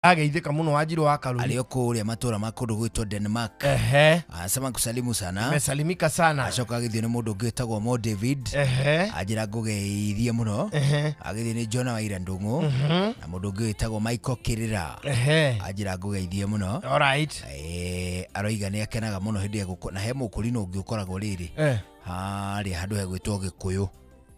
Ageithĩka mũno Wanjirũ wa Karuri. Alio kũrĩa matũra ma kũndũ gwĩtwo Denmark. Ehe. Anasema kusalimu sana. Mesalimika sana. Acoka agĩthio nĩ mũndũ ũngĩ wĩtagwo Mo David. Ehe. Anjĩra ngũgeithie mũno. Ehe. Agĩthio nĩ John Waira Ndung'u na mũndũ ũngĩ wĩtagwo Michael Kĩrĩra. Ehe. Anjĩra ngũgeithie mũno. All right. Aroiga nĩ akenaga mũno hĩndĩ ya gũkũ na he mũkũrinũ ũngĩ ũkoragwo rĩrĩ harĩa handũ hegwĩtwo Gĩkũyũ.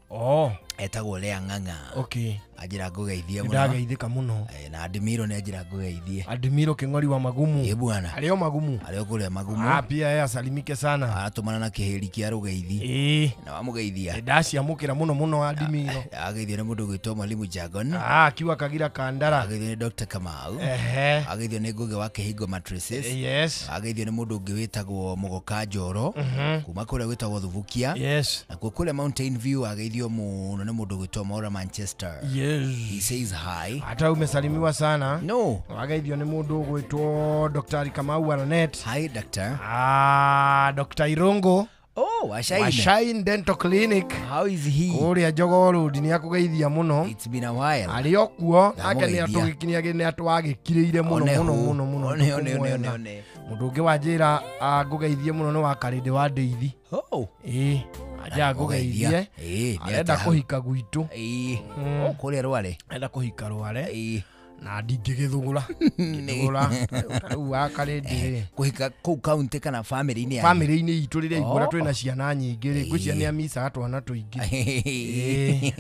Oh. Etagwo Lea Ng'ang'a. Okay. Anjĩra ngũgeithie mũno. Ndageithĩka mũno. Na Adimiro nĩ anjĩra ngũgeithie. Adimiro Kĩng'ori wa Magumu. Ĩ bwana. Arĩo Magumu. Arĩo kũrĩa Magumu. Ah, pia yeye asalimike sana. Aratũmana na kĩhĩri kĩa rũgeithi. Ĩĩ. Na wamũgeithia. Ndaciamũkĩra mũno mũno Adimiro. Ageithio nĩ mũndũ ũgwĩtwo Mwalimu Jagon. Ah, akiwa Kagira Kandara. Ageithio nĩ Dr. Kamau. Ehe. Ageithio nĩ Ngũgĩ wa Kĩhingo Mattresses. Yes. Ageithio nĩ mũndũ ũngĩ wĩtagwo Mũgoka Njoro. Kuma kũrĩa gwĩtagwo Thubukia. Yes. Nakuo kũrĩa Mountain View ageithio mũno nĩ mũndũ ũgwĩtwo Maura Manchester. Yes. He says hi. Hata umesalimiwa sana. No. Wageithio nĩ mũndũ ũgwĩtwo Dr. Kamau Aranet. Hi, doctor. Ah, Dr. Irungu. Oh, Washaine. Washaine Dental Clinic. How is he? Kũrĩa Jogoo Road nĩ akũgeithia mũno. It's been a while. Arĩ o kuo nake nĩ Ndamũgeithia. atũgĩkinia nĩ atwagĩkirĩire mũno One mũno hu. mũno mũno. One, one, one, tũkũmwetha. one, one. Mũndũ ũngĩ wanjĩra ngũgeithie mũno nĩ wa Karĩndĩ wa Ndeithi. Oh. Ĩĩ, anja ngũgeithie. Ĩĩ, nĩ Arenda atĩa hau? kũhika gwitũ. Ĩĩ. Oh, kũrĩa Rware. Arenda kũhika Rware. Ĩĩ. Na ndingĩgĩthũgũra. Ndingĩthũgũra. Rĩu wa Karĩndĩ rĩ. Kũhika kũu kaunti kana family-inĩ yanyu? Family-inĩ itũ rĩrĩa iguora Oh. twĩna ciana nyingĩ rĩ, ngwĩciria nĩ amicaga twana tũingĩ. Ĩĩ,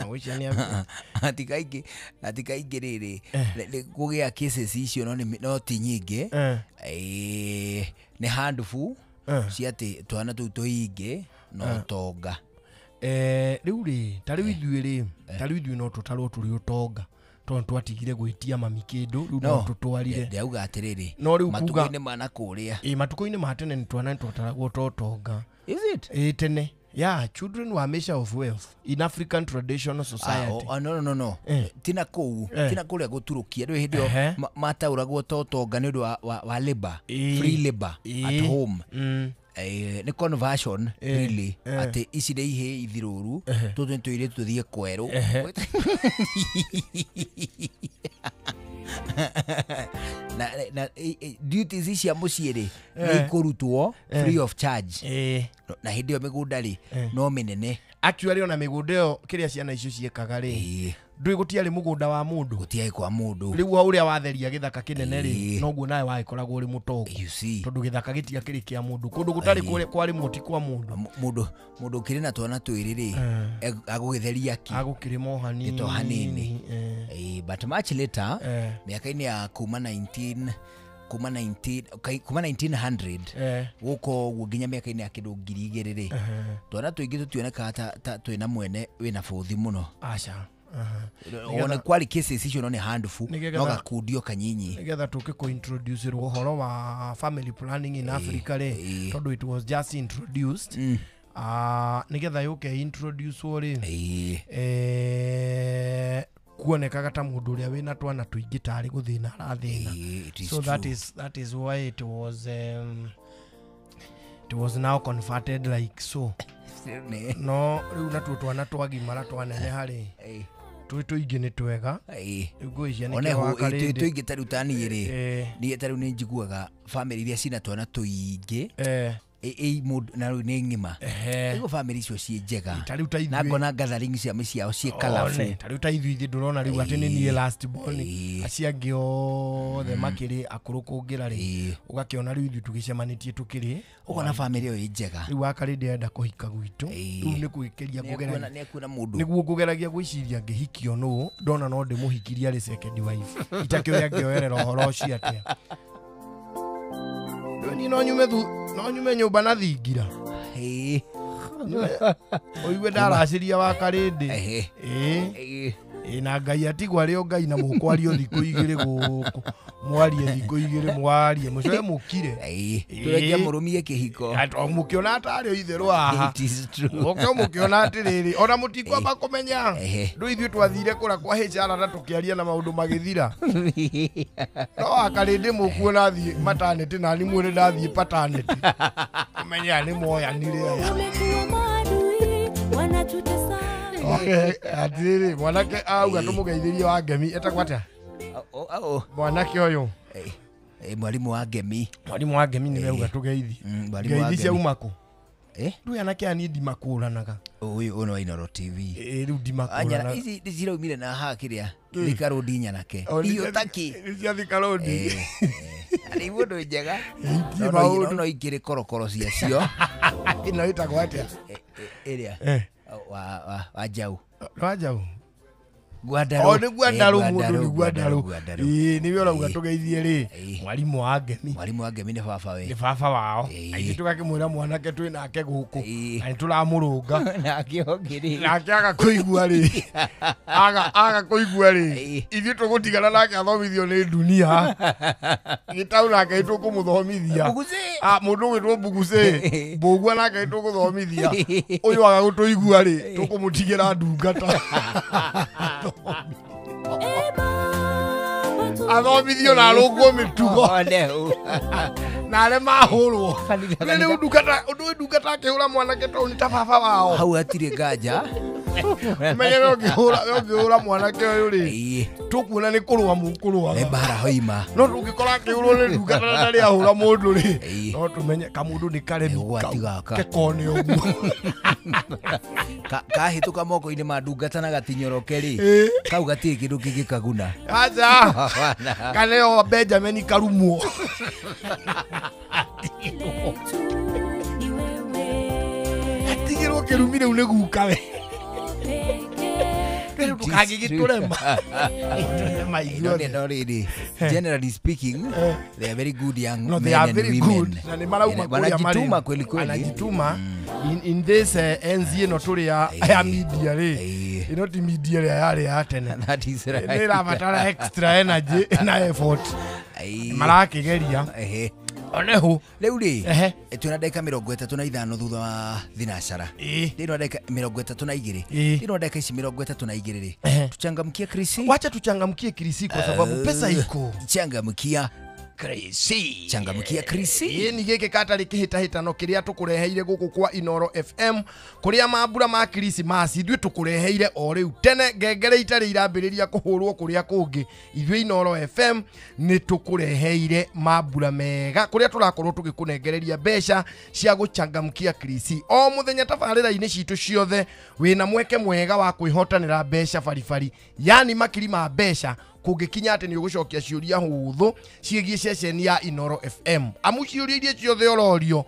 ngwĩciria nĩ Ati kaingĩ rĩrĩ kũgĩa cases icio no no ti nyingĩ. Nĩ handful cia atĩ twana tũu tũingĩ na ũtonga. Rĩu rĩ, ta rĩu ithuĩ rĩ, ta rĩu ithuĩ no tũtarwo tũrĩ ũtonga tondũ twatigire gwĩtia mami kĩndũ, rĩu no tũtwarire. Ndĩrauga atĩrĩrĩ, No rĩu kuga matukũ-inĩ ma na kũrĩa. Ĩĩ, matukũ-inĩ ma tene nĩ twana nĩtwataragwo ta ũtonga. Is it? Ĩĩ, tene. Yeah, children were measure of wealth in African traditional society. Ah, oh, no, no, no. Tina kũu, tina kũrĩa gũturũkia. Rĩu hĩndĩ ĩyo mataũragwo ta ũtonga nĩ ũndũ wa labor, free labor at home. Nĩ conversion really atĩ ici nĩ ihĩĩ ithirũru tũtũ nĩ tũirĩtu tũthiĩ kwerũ. Na duties cia mũciĩ rĩ nĩ ikũrutwo free of charge. Na hĩndĩ ĩyo mĩgũnda rĩ no mĩnene. Actually ona mĩgũnda ĩyo kĩrĩa ciana icio ciĩkaga rĩ, ndũĩ gũtiarĩ mũgũnda wa mũndũ. Gũtiarĩ kwa mũndũ. Rĩu o ũrĩa watheria gĩthaka kĩnene rĩ, noguo nawe wagĩkoragwo ũrĩ mũtongu. You see. Tondũ gĩthaka gĩtiakĩrĩ kĩa mũndũ. Kũndũ gũtarĩ kwarĩmwo ti kwa mũndũ. Mũndũ ũkĩrĩ na twana twĩrĩ rĩ, agũgĩtheria kĩ? Agũkĩrĩma o hanini. Gĩto hanini. But much later, mĩaka-inĩ ya kuma 1900 gũkũ ũguo nginya mĩaka-inĩ ya kĩndũ 2000 rĩ, twana tũingĩ tũtionekaga ta twĩna mwene wĩna bũthi mũno. Aca. Ona kwarĩ cases icio no nĩ handful, no gakundi o kanyinyi. Nĩgetha tũke kũ-introduce ũhoro wa family planning in Africa rĩ, tondũ it was just introduced. Nĩgetha yũke introduce rĩ, kuonekaga ta mũndũ ũrĩa wĩna twana tũingĩ tarĩ gũthĩna arathĩna. So that is why it was now converted like so. No rĩu natuo twana twagimara twaneneha rĩ, twĩ tũingĩ nĩ twega. Rĩu ngwĩciria nĩkĩo wa Karĩndĩ. Tũingĩ ta rĩu ta niĩ rĩ, niĩ ta rĩu nĩ njiguaga family iria cina twana tũingĩ, mũndũ na rĩu nĩ ng'ima. Rĩu family icio ciĩ njega. Na ngona gathering cia mĩciĩ yao ciĩ colourful. Ta rĩu ta ithuĩ ithuĩ ndũrona rĩu atĩ nĩ niĩ last born, acio angĩ othe makĩrĩ akũrũ kũngĩra rĩ, ũgakĩona rĩu ithuĩ tũgĩcemanĩtie tũkĩrĩ. Ũkona family ĩyo ĩ njega. Rĩu wa Karĩndĩ arenda kũhika gwitũ, rĩu nĩ gwĩkĩria ngũgeragia. Nĩekuona mũndũ. Nĩguo ngũgeragia gwĩciria ngĩhikio nũ, ndona no ndĩmũhikirie arĩ second wife. Itakĩũĩ angĩoerera ũhoro ũcio atĩa. Rĩu niĩ no nyume nyũmba na thingira. Ũigue ndaracĩria wa Karĩndĩ. Ĩĩ, na Ngai atigwo arĩ o Ngai na mũkwario thikũ igĩrĩ gũkũ. Mwarie thikũ igĩrĩ mwarie, mũcoke mũkire. Tũreke mũrũmie kĩhiko. Mũkĩona tarĩ o itherũ haha. It is true. Mũke mũkĩona atĩrĩrĩ, ona mũtikwamba kũmenya. Ndũ ithuĩ twathire kũra kwa HR na tũkĩaria na maũndũ magĩthira. No wa Karĩndĩ mũkuona thiĩ maternity na niĩ mwĩre ndathiĩ paternity. Kũmenya nĩ moyanire aya. Atĩrĩrĩ, mwanake auga tũmũgeithĩrie wa ngemi etagwo atĩa? Mwanake ũyũ. Mwalimu wa ngemi. Mwalimu wa ngemi nĩwe uga tũgeithi. Ngeithi cia uma kũ? Rĩu anake aya niĩ ndimakũranaga. Ũyũ no Inooro TV. Rĩu ndimakũranaga. Ici ciraumire na haha kĩrĩa Thika Road nyanake. Iyo taki. Cia Thika Road. Arĩ mũndũ njega. No ikĩrĩ korokoro ciacio. Ĩno ĩtagwo atĩa? Ĩrĩa. Wa Njau. Wa Njau. Gwandarũ. O nĩ Gwandarũ mũndũ nĩ Gwandarũ. Nĩwe ũrauga tũgeithie rĩ. Mwalimu wa ngemi. Mwalimu wa ngemi nĩ baba we. Nĩ baba wao. Aithuĩ tũgakĩmwĩra mwanake twĩ nake gũkũ. Na nĩ tũramũrũnga. Nake ũngĩ rĩ. Nake aga kũigua rĩ. Aga kũigua rĩ. Ithuĩ tũgũtigana nake athomithio nĩ dunia. Gĩtau nake tũkũmũthomithia. Mũndũ ũgwĩtwo Mbugucĩ. Mbũgua nake tũgũthomithia. Ũyũ aga gũtũigua rĩ tũkũmũtigĩra ndungata. Athomithio na arũngwo mĩtugo na arĩa mahũrwo. Rĩu ndungata ũndũ ndungata akĩhũra mwanake tondũ nĩ ta baba wao. Hau hatirĩ nganja. Menye we ũngĩhũra mwanake ũyũ rĩ tũkuona nĩ kũrũa mũkũrũaga. Nĩ mbara hoima. No tũngĩkora akĩhũrwo nĩ ndungata na ndarĩ ahũra mũndũ rĩ no tũmenye kamũndũ nĩ karemi kekone ũguo. Kahĩtũka moko-inĩ ma ndungata na gatinyoroke rĩ kau gatirĩ kĩndũ kĩngĩkaguna. Aca kaneo Benjamin karumwo. Atigĩrwo kĩrumi rĩu nĩ guka we. No really. Generally speaking, they are very good young no, men they are and very women. Good. Na wanajituma kweli kweli. Wanajituma in this enzi ĩno tũrĩ ya media rĩ. Ĩno ti media ĩrĩa yarĩ ya tene. That is right. Nĩ ĩrabatara extra energy na effort. Marakĩgeria. Oneho rĩu rĩ twĩna ndagĩka 35 thutha wa thinacara. Thĩinĩ wa ndagĩka 32 thĩinĩ wa ndagĩka ici 32 rĩ tuchangamkie Krisi. Wacha tuchangamkie Krisi kwa sababu pesa iko. Changamkia Krisi. Changamkia Krisi. Ĩni gĩkĩ katarĩ kĩhĩtahĩtano kĩrĩa tũkũreheire gũkũ kwa Inooro FM kũrĩa mambura ma Krismasi ithuĩ tũkũreheire o rĩu tene ngengere itarĩ irambĩrĩria kũhũrwo kũrĩa kũngĩ. Ithuĩ Inooro FM nĩ tũkũreheire mambura mega kũrĩa tũrakorwo tũgĩkũnengereria mbeca cia gũchangamkia Krisi o mũthenya tabarĩra-inĩ citũ ciothe. Wĩna mweke mwega wa kwĩhotanĩra mbeca baribari, yani makiri ma mbeca kũngĩkinya atĩ nĩ ũgũcokia ciũria hũthũ ciĩgiĩ ceceni ya Inooro FM. Amu ciũria iria ciothe ũrorio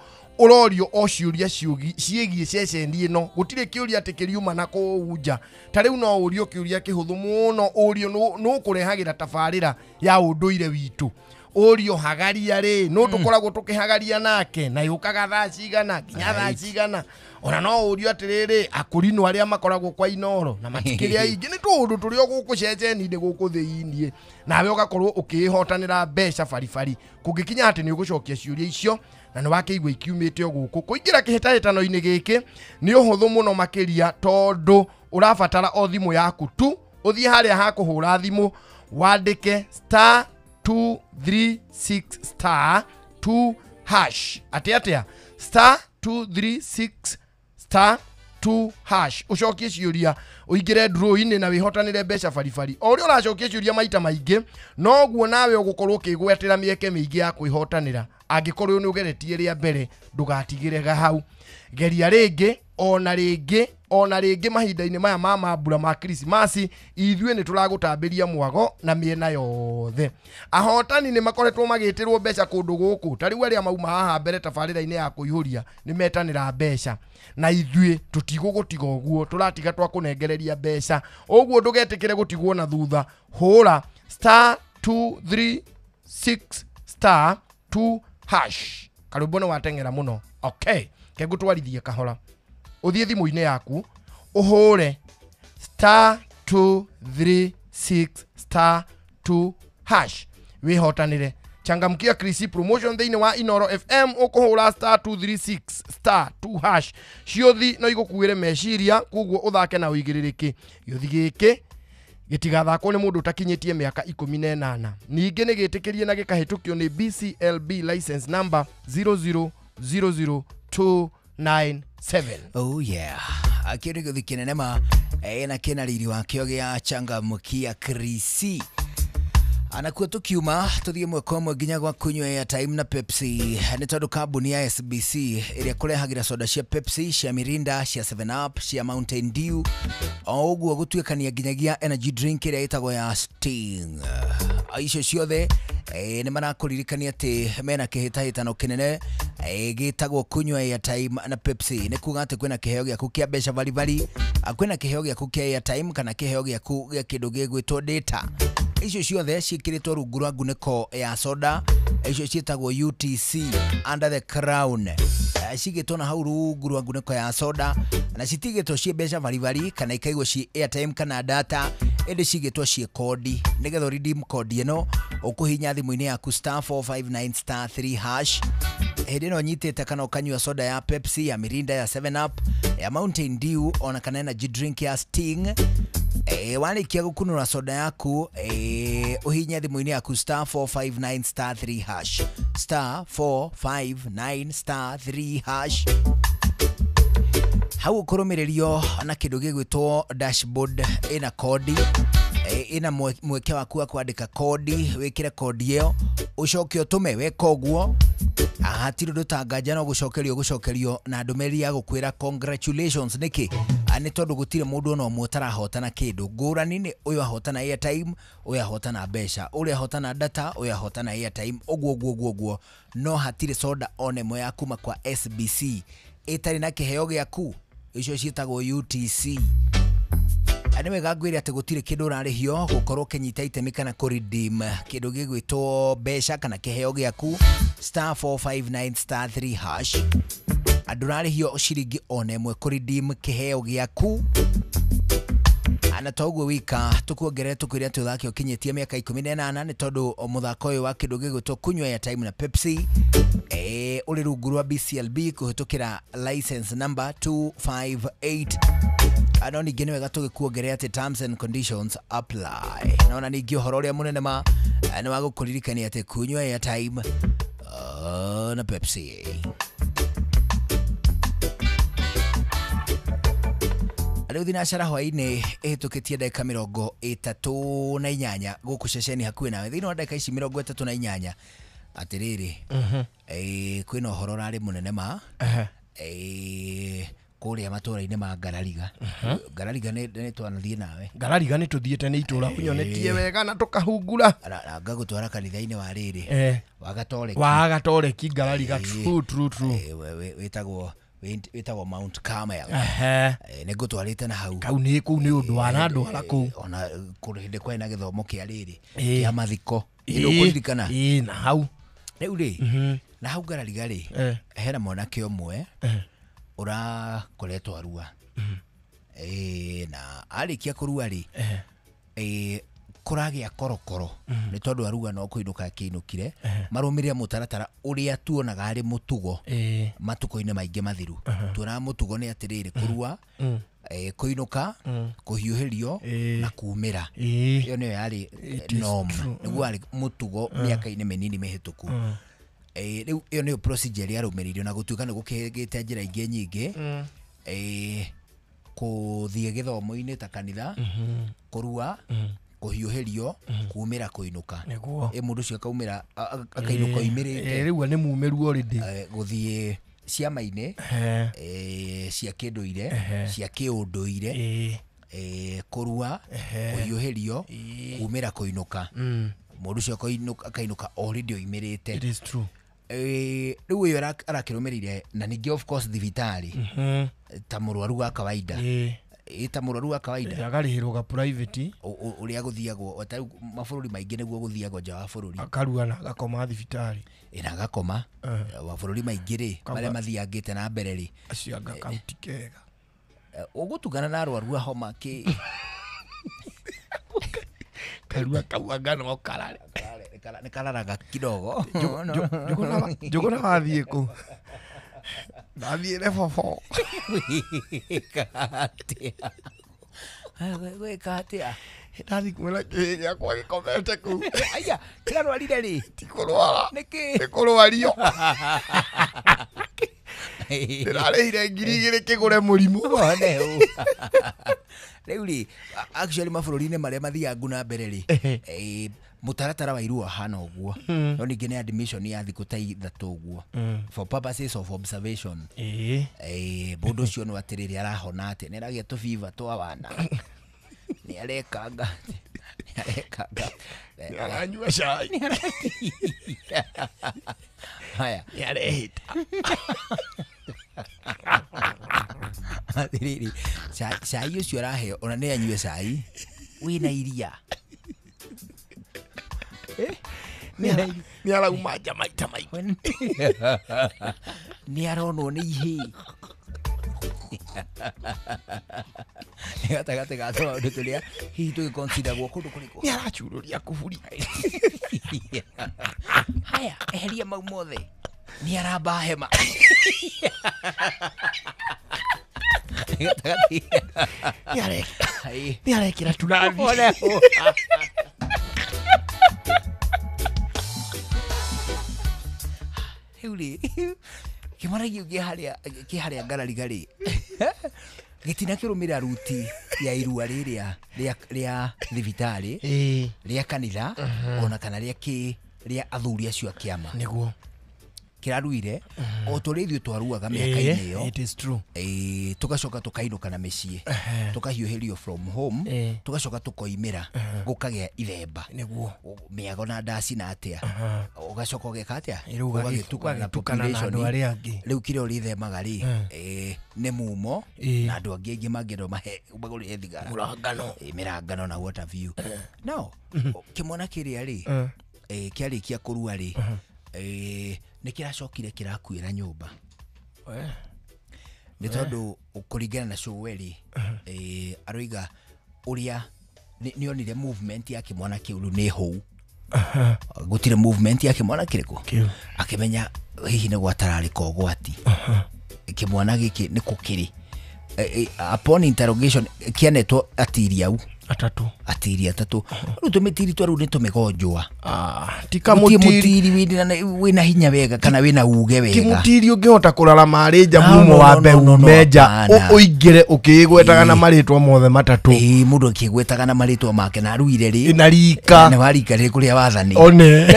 o ciũria ciĩgiĩ ceceni ĩno gũtirĩ kĩũria atĩ kĩriuma na kũu nja. Ta rĩu no ũrio kĩũria kĩhũthũ mũno ũrio nũ kũrehagĩra tabarĩra ya ũndũire witũ. Ũrio hagaria rĩ nũ tũkoragwo tũkĩhagaria nake na yũkaga thaa cigana nginya thaa cigana. Ona no ũrio atĩrĩrĩ akũrinũ arĩa makoragwo kwa Inooro na matikĩrĩ aingĩ nĩ tũũndũ tũrĩ o gũkũ ceceni-inĩ gũkũ thĩiniĩ nawe ũgakorwo ũkĩĩhotanĩra mbeca baribari kũngĩkinya atĩ nĩ ũgũcokia ciũria icio na nĩ wakĩigua ikiumĩte o gũkũ. Kũingĩra kĩhĩtahĩtano-inĩ gĩkĩ nĩ ũhũthũ mũno makĩria tondũ ũrabatara o thimũ yaku tu ũthiĩ harĩa ha kũhũra thimũ wandĩke star 236 star 2 hash. Atĩ atĩa? Star 236 star 2 hash. Ũcokie ciũria ũingĩre draw-inĩ na wĩhotanĩre mbeca baribari. O ũrĩa ũracokia ciũria maita maingĩ noguo nawe ũgũkorwo ũkĩgwatĩra mĩeke mĩingĩ ya kwĩhotanĩra. Angĩkorwo nĩ ũgeretie rĩa mbere ndũgatigĩre hau, geria rĩngĩ ona rĩngĩ ona rĩngĩ. Mahinda-inĩ maya ma mambura ma Krismasi ithuĩ nĩ tũragũtambĩria mwago na mĩena yothe. Ahotani nĩ makoretwo magĩtĩrwo mbeca kũndũ gũkũ. Ta rĩu arĩa mauma haha mbere tabarĩra-inĩ ya kũihũria nĩ metanĩra mbeca na ithuĩ tũtigũgũtiga ũguo, tũratiga twakũnengereria mbeca. Ũguo ndũgetĩkĩre gũtigwo na thutha. Hũra star 236 star 2 hash. Karwĩmbo nĩ wateng'era mũno. Okay, kengũtwarithie kahora. Ũthiĩ thimũ-inĩ yaku ũhũre star 236 star 2 hash wĩhotanĩre. Changamkia Krisi promotion thĩinĩ wa Inooro FM ũkũhũra star 236 star 2 hash. Ciũthi no igũkuĩre meciria koguo ũthake na ũigĩrĩrĩki. Gĩũthi gĩkĩ gĩtigathakwo nĩ mũndũ ũtakinyĩtie mĩaka 18. Ningĩ nĩ gĩtĩkĩrie na gĩkahĩtũkio nĩ BCLB license number 0000297. Oh yeah. Akĩrĩ gĩũthi kĩnene ma na kĩna riri wakĩo gĩa Changamkia Krisi. Anakuo tukiuma tuthie mwe kwa mwe nginya gwa kunywa airtime na Pepsi nĩ tondũ kambuni ya SBC ĩrĩa kũrehagĩra soda cia Pepsi, cia Mirinda, cia 7 Up, cia Mountain Dew, o ũguo gũtuĩkania nginyagia energy drink ĩrĩa ĩtagwo ya Sting. Icio ciothe nĩ marakũririkania atĩ mena kĩhĩtahĩtano kĩnene gĩtagwo kunywa airtime na Pepsi. Nĩ kuga atĩ kwĩna kĩheo gĩaku kĩa mbeca baribari, kwĩna kĩheo gĩaku kĩa airtime kana kĩheo gĩaku gĩa kĩndũ gĩgwĩtwo data. Icio ciothe ciĩkĩrĩtwo rungu rwa ngunĩko ya soda icio ciĩtagwo UTC, under the crown, cigĩtwo na hau rungu rwa ngunĩko ya soda, na citigĩtwo ciĩ mbeca baribari kana ikaigwo ciĩ airtime kana data, ĩndĩ cigĩtwo ciĩ kodi. Nĩgetha redeem kodi ĩno ũkũhinya thimũ-inĩ yaku star 459 star 3 hash. Hĩndĩ ĩno nyitĩte kana ũkanyua soda ya Pepsi, ya Mirinda, ya 7 Up, ya Mountain Dew, ona kana energy drink ya Sting. Warĩkia gũkunũra soda yaku, ũhinye thimũ-inĩ yaku star 459 star 3 hash, star 459 star 3 hash. Hau ũkũrũmĩrĩrio na kĩndũ gĩgwĩtwo dashboard ĩna kodi, ĩna mweke waku wa kwandĩka kodi, wĩkĩre kodi ĩyo ũcoke ũtũme. Weka ũguo hatirĩ ũndũ tanganja no gũcokerio na ndũmĩrĩri ya gũkwĩra congratulations. Nĩkĩ? Nĩ tondũ gũtirĩ mũndũ ona ũmwe ũtarahotana kĩndũ. Ngũrani nĩ ũyũ ahotana airtime, ũyũ ahotana mbeca, ũrĩa ahotana data, ũyũ ahotana airtime, ũguo ũguo ũguo ũguo. No hatirĩ soda ona ĩmwe ya kuma kwa SBC ĩtarĩ na kĩheo gĩaku, icio ciĩtagwo UTC. Nĩ wega ngwĩre atĩ gũtirĩ kĩndũ ũrarĩhio gũkorwo ũkĩnyita itemi kana kũ redeem kĩndũ gĩgwĩtwo mbeca kana kĩheo gĩaku star 459 star 3 hash. Ndũrarĩhio ciringi ona ĩmwe kũ redeem kĩheo gĩaku. Na to ũguo wika, tũkuongerere tũkwĩre atĩ ũthake ũkinyĩtie mĩaka 18, nĩ tondũ mũthako ũyũ wa kĩndũ gĩgwĩtwo kunywa airtime na Pepsi ũrĩ rungu rwa BCLB kũhĩtũkĩra license number 258. No ningĩ nĩ wega tũgĩkuongerera atĩ terms and conditions apply. Na ona ningĩ ũhoro ũrĩa mũnene ma nĩ wa gũkũririkania atĩ kunywa airtime na Pepsi. Rĩu thinacara hwaĩ-inĩ ĩhĩtũkĩtie ndagĩka 38 gũkũ ceceni hakuhĩ nawe. Thĩinĩ wa ndagĩka ici 38, atĩrĩrĩ, kwĩna ũhoro ũrarĩ mũnene ma kũrĩa matũra-inĩ ma Ngarariga. Ngarariga nĩ twanathiĩ nawe. Ngarariga nĩ tũthiĩte, nĩ itũra ũnyonetie wega na tũkahungura. Na ngagũtwara kanitha-inĩ wa rĩrĩ wa Gatoreki. Wa Gatoreki Ngarariga, true true true. Wĩtagwo Mount Carmel. Nĩ ngũtwarĩte na hau. Kau nĩ kũu nĩ ũndũ wa na ndwara kũu. Ona kũrĩ hĩndĩ kwarĩ na gĩthomo kĩa rĩrĩ kĩa mathiko. Nĩ ũkũririkana? Ĩĩ, na hau. Rĩu rĩ, na hau Ngarariga rĩ, hena mwanake ũmwe ũrakoretwo arua. Na arĩkia kũrua rĩ, kũragĩa korokoro nĩ tondũ arua no kũinũka akĩinũkire, marũmĩrĩre mũtaratara ũrĩa tuonaga arĩ mũtugo matukũ-inĩ maingĩ mathiru. Tuonaga mũtugo nĩ atĩrĩrĩ, kũrua, kũinũka, kũhiũhĩrio na kumĩra. Ĩyo nĩyo yarĩ norm, nĩguo warĩ mũtugo mĩaka-inĩ mĩnini mĩhĩtũku. Rĩu ĩyo nĩyo procedure ĩrĩa yarũmĩrĩirio, na gũtuĩka nĩ gũkĩgĩte njĩra ingĩ nyingĩ, kũthiĩ gĩthomo-inĩ ta kanitha, kũrua, kũhiũhĩrio, kumĩra, kũinũka. Mũndũ ũcio akaumĩra, akainũka oimĩrĩte. Rĩu nĩ mumĩru already. Gũthiĩ ciama-inĩ cia kĩndũire, cia kĩũndũire, kũrua, kũhiũhĩrio, kumĩra, kũinũka. Mũndũ ũcio akainũka already oimĩrĩte. It is true. Rĩu ũyũ arakĩrũmĩrĩire, na ningĩ of course thibitarĩ ta mũrwaru wa kawaida. Ta mũrwaru wa kawaida akarĩhĩrwo ga private ũrĩa gũthiagwo ta rĩu mabũrũri maingĩ nĩguo gũthiagwo nja wa bũrũri, akarua na agakoma thibitarĩ. Na agakoma. Mabũrũri maingĩ rĩ, marĩa mathiangĩte na mbere rĩ, acio anga kauti kega ũgũtungana na arwaru a homa kĩ karua kau anga no karare nĩ kararaga kidogo. Njũgũna wathiĩ kũ? Ndathiĩre bobo. Gwĩka atĩa? Gwĩka atĩa? Ndathiĩ kuona kĩhĩ gĩakwa gĩkomete kũu. Aya, kĩrarwarire rĩ? Ti kũrwara. Nĩkĩ? Nĩ kũrwario. Ndĩrarĩhire 2,000 kĩgũre mũrimũ. Wone ũũ. Rĩu rĩ, actually mabũrũri-inĩ marĩa mathiangu na mbere rĩ, Mũtaratara wa irua hana ũguo. No ningĩ nĩ admission ya thikũ ta 3 ũguo. For purposes of observation. Mũndũ ũcio no atĩrĩrĩ arahona atĩa, nĩ aragĩa tũbiba twa wana. Nĩ arekanga. Nĩ arekanga. Nĩ aranyua cai. Haya. Nĩ arehĩta. Atĩrĩrĩ, cai ũcio araheo ona nĩ anyue cai wĩna iria. Nĩ arauma nja maita maingĩ. Nĩ aronwo nĩ ihĩĩ. Gatagatĩ ga tũmaũndũ tũrĩa hihi tũgĩconsideragwo kũndũ kũrĩkũ. Nĩ aracurũria kuburi. Haya, eheria mau mothe. Nĩ aramba hema. Gatagatĩ. Nĩ arekĩra turathi. Rĩu rĩ, kĩmwana gĩu kĩ harĩa ngarariga rĩ, gĩtina kĩrũmĩrĩra ruti ya irua rĩrĩa rĩa thibitarĩ, rĩa kanitha, ona kana rĩa athuri acio a kĩama. Nĩguo. Kĩraruire, o tũrĩa ithuĩ twaruaga mĩaka-inĩ ĩyo. It is true. Tũgacoka tũkainũka na mĩciĩ. Tũkahiũhĩrio from home, tũgacoka tũkoimĩra, gũkagĩa ithemba. Nĩguo. Mĩago na ndaci na atĩa. Ũgacoka ũgeka atĩa? Ũgagĩtukana na andũ arĩa angĩ. Rĩu kĩrĩa ũrĩthemaga rĩ, nĩ mumo, na andũ angĩ aingĩ mangĩenda magũrĩre thigara. Mũrangano. Mĩrangano na what have you. Now, kĩmwana kĩrĩa rĩ, kĩarĩkia kũrua rĩ, nĩ kĩracokire kĩrakuĩra nyũmba. Nĩ tondũ kũringana na cũwe rĩ, aroiga ũrĩa nĩ onire movement ya kĩmwana kĩu rĩu nĩ hũu. Gũtirĩ movement ya kĩmwana kĩrĩkũ. Akĩmenya hihi nĩ gwatararĩka ũgwati. Kĩmwana gĩkĩ nĩ kũ kĩrĩ. Upon interrogation kĩanetwo atiri au. Atatu. Atiri atatũ. Rĩu tũmĩtiri twa rĩu nĩ tũmĩgonjwa. Ti kamũtiri wĩna hinya wega kana wĩna uge wega. Ti mũtiri ũngĩhota kũrarama arĩ nja mumo wa mbeũ menja ũingĩre ũkĩgwetaga na marĩtwa mothe matatũ. Mũndũ akĩgwetaga na marĩtwa make na aruire rĩ. Na rika. Na warika rĩ kũrĩa wathani. One.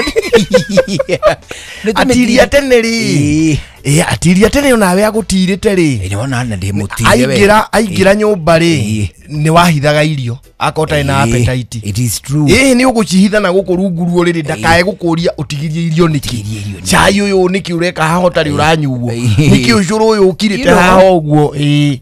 Atiri a tene rĩ. Atiri a tene onawe agũtirĩte rĩ. Nĩwona na ndĩ mũtire we. Aingĩra nyũmba rĩ, nĩ wahithaga irio. Akorwo ũtarĩ na appetite. It is true. Nĩ ũgũcihitha na gũkũ rungu ruo rĩrĩ ndakae gũkũria ũtigirie irio nĩkĩ. Cai ũyũ nĩkĩ ũreka haha ũtarĩ ũranyuo. Nĩkĩ ũcũrũ ũyũ ũkirĩte haha ũguo.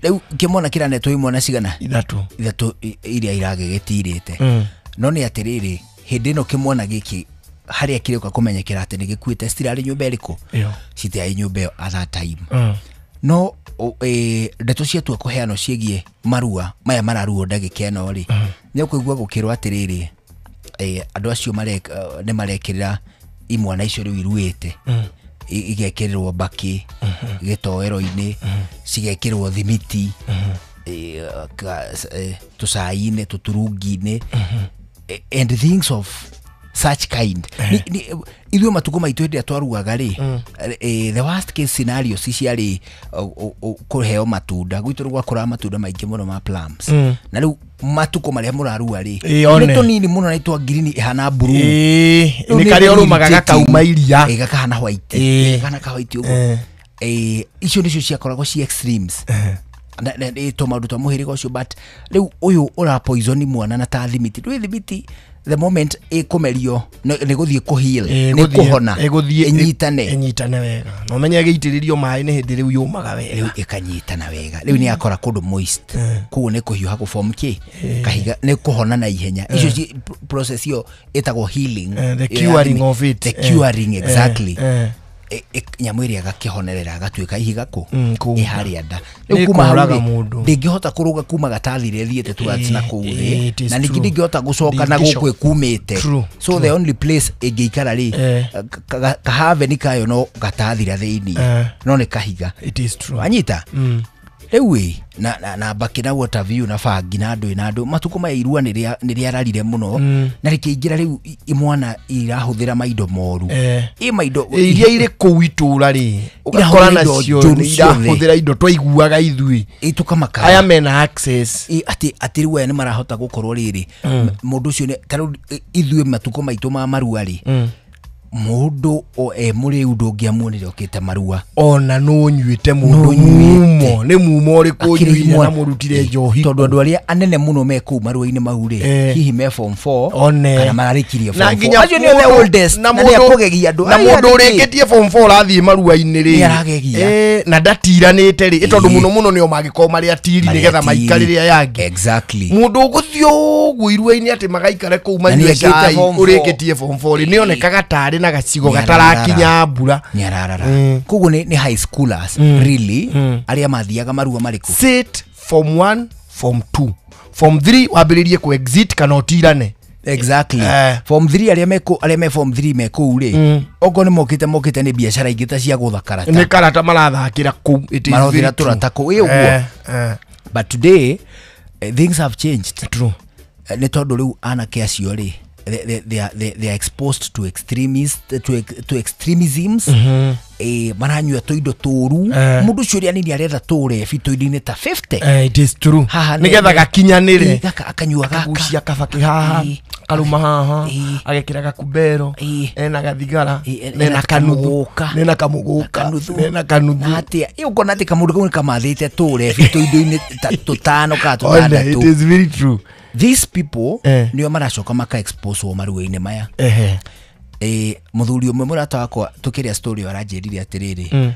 Rĩu kĩmwana kĩranetwo imwana cigana? Ithatũ. Ithatũ iria iragĩgĩtirĩte. No nĩ atĩrĩrĩ, hĩndĩ ĩno kĩmwana gĩkĩ harĩa kĩrĩũka kũmenyekera atĩ nĩ gĩkuĩte citirarĩ nyũmba ĩrĩkũ? Citiarĩ nyũmba ĩyo at that time. No ndeto ciatua kũheanwo ciĩgiĩ marua maya mararuo ndagĩka ĩno rĩ, nĩ ũkũigua gũkĩrwo atĩrĩrĩ, andũ acio nĩ marekĩrĩra imwana icio rĩu iruĩte, igekĩrĩrwo mbakĩ gĩtoero-inĩ, cigekĩrwo thimiti, tũcai-inĩ, tũturungi-inĩ, and things of such kind. Ithuĩ matukũ maitũ hĩndĩ ĩrĩa twaruaga rĩ, the worst case scenario ciarĩ kũheo matunda. Gwitũ gwakũraga matunda maingĩ mũno ma plums. Na rĩu matukũ marĩa mũrarua rĩ, nĩ tũnini mũno na twa green ĩhana blue. Nĩ karĩa ũrũmaga gakauma iria. Gakahana white. Gakahana ka white ũguo. Icio nĩcio ciakoragwo ci extremes. Na tũmaũndũ twa mũhĩrĩga ũcio, but rĩu ũyũ ũra poison mwana na ta thimiti. Ndũĩ thimiti the moment ĩkũmerio nĩ gũthiĩ kũheal, nĩ kũhona, ĩnyitane wega. Na ũmenye ĩgĩitĩrĩrio maĩ nĩ hĩndĩ rĩu yũmaga wega. Rĩu ĩkanyitana wega. Rĩu nĩ yakora kũndũ moist. Koguo nĩ kũhiũha gũform kĩ? Kahiga nĩ kũhona na ihenya. Icio process ĩyo ĩtagwo healing. The curing of it. The curing, exactly. Nyamũ ĩrĩa agakĩhonerera agatuĩka ihiga kũ ĩharĩa nda. Rĩu kuma hau ndĩngĩhota kũrũga kuma gatathire ĩthiĩte towards na kũu thĩ, na ningĩ ndĩngĩhota gũcoka na gũkũ ĩkumĩte. So the only place ĩngĩikara rĩ, kahaveni kayo no gatathira thĩinĩ, no nĩ kahiga. It is true. Wanyita? Rĩu ĩ na mbakĩ na water view na bangi na andũ matukũ maya irua nĩ rĩararire mũno na rĩkĩingĩra rĩu imwana irahũthĩra maindo moru. Ĩ maindo iria irĩ kũu itũra rĩ ũgakora nacio irahũthĩra indo twaiguaga ithuĩ tũkamaka aya mena access atĩ rĩu aya nĩ marahota gũkorwo rĩrĩ mũndũ ũcio ta rĩu ithuĩ matukũ maitũ ma marua rĩ mũndũ mũrĩu ndũngĩamuonire okĩte marua ona no nyuĩte mũndũ mumo nĩ mumo ũrĩkũ ũnyuire na mũrutire njohi tondũ andũ arĩa anene mũno me kũu marua-inĩ mau rĩ hihi me form 4 kana mararĩkirie form 4 acio nĩo the oldest na nĩ akũgegia andũ na mũndũ ũrĩkĩtie form 4 arathiĩ marua-inĩ rĩ nĩaragegia na ndatiranĩte rĩ tondũ mũno mũno nĩo mangĩkorwo marĩ atiri nĩgetha maikarĩre aya angĩ. Exactly. Mũndũ ũgũthiĩ ũguo irua-inĩ atĩ magaikare kũu manyue cai ũrĩkĩtie form 4 rĩ nĩonekaga tarĩ na gacigo gatarakinya mbura nĩararara. Koguo nĩ high schoolers really arĩa mathiaga marua marĩkũ sit form 1 form 2 form 3 wambĩrĩrie ku exit kana ũtirane. Exactly. Form 3 arĩa me form 3 me kũu rĩ okorwo nĩ mokĩte nĩ biacara ingĩ ta cia gũtha karata nĩ karata marathakĩra kũu marathira tũrata kũu ĩ ũguo. But today things have changed. True. Nĩ tondũ rĩu anake acio rĩ they are exposed to extremists to extremisms. Maranyua tũindo tũru mũndũ ũcio ũrĩa nini aretha tũrebi tũindo-inĩ ta 50. It is true. Nĩgetha gakinyanĩre akanyua gaka akagucia kabakĩ haha karũma haha agekĩra gakubero ena gathigara nena kanuthu nena kamũgũka nena kanuthu atĩa ĩ ũkona atĩ kamũndũ kau nĩkamathĩte tũrebi tũindo-inĩ ta tũtano kana tũtandatũ. It is very true. These people nĩo maracoka maka expose marua-inĩ maya. Mũthuri ũmwe mũrata wakwa tũkĩrĩa story aranjĩrire atĩrĩrĩ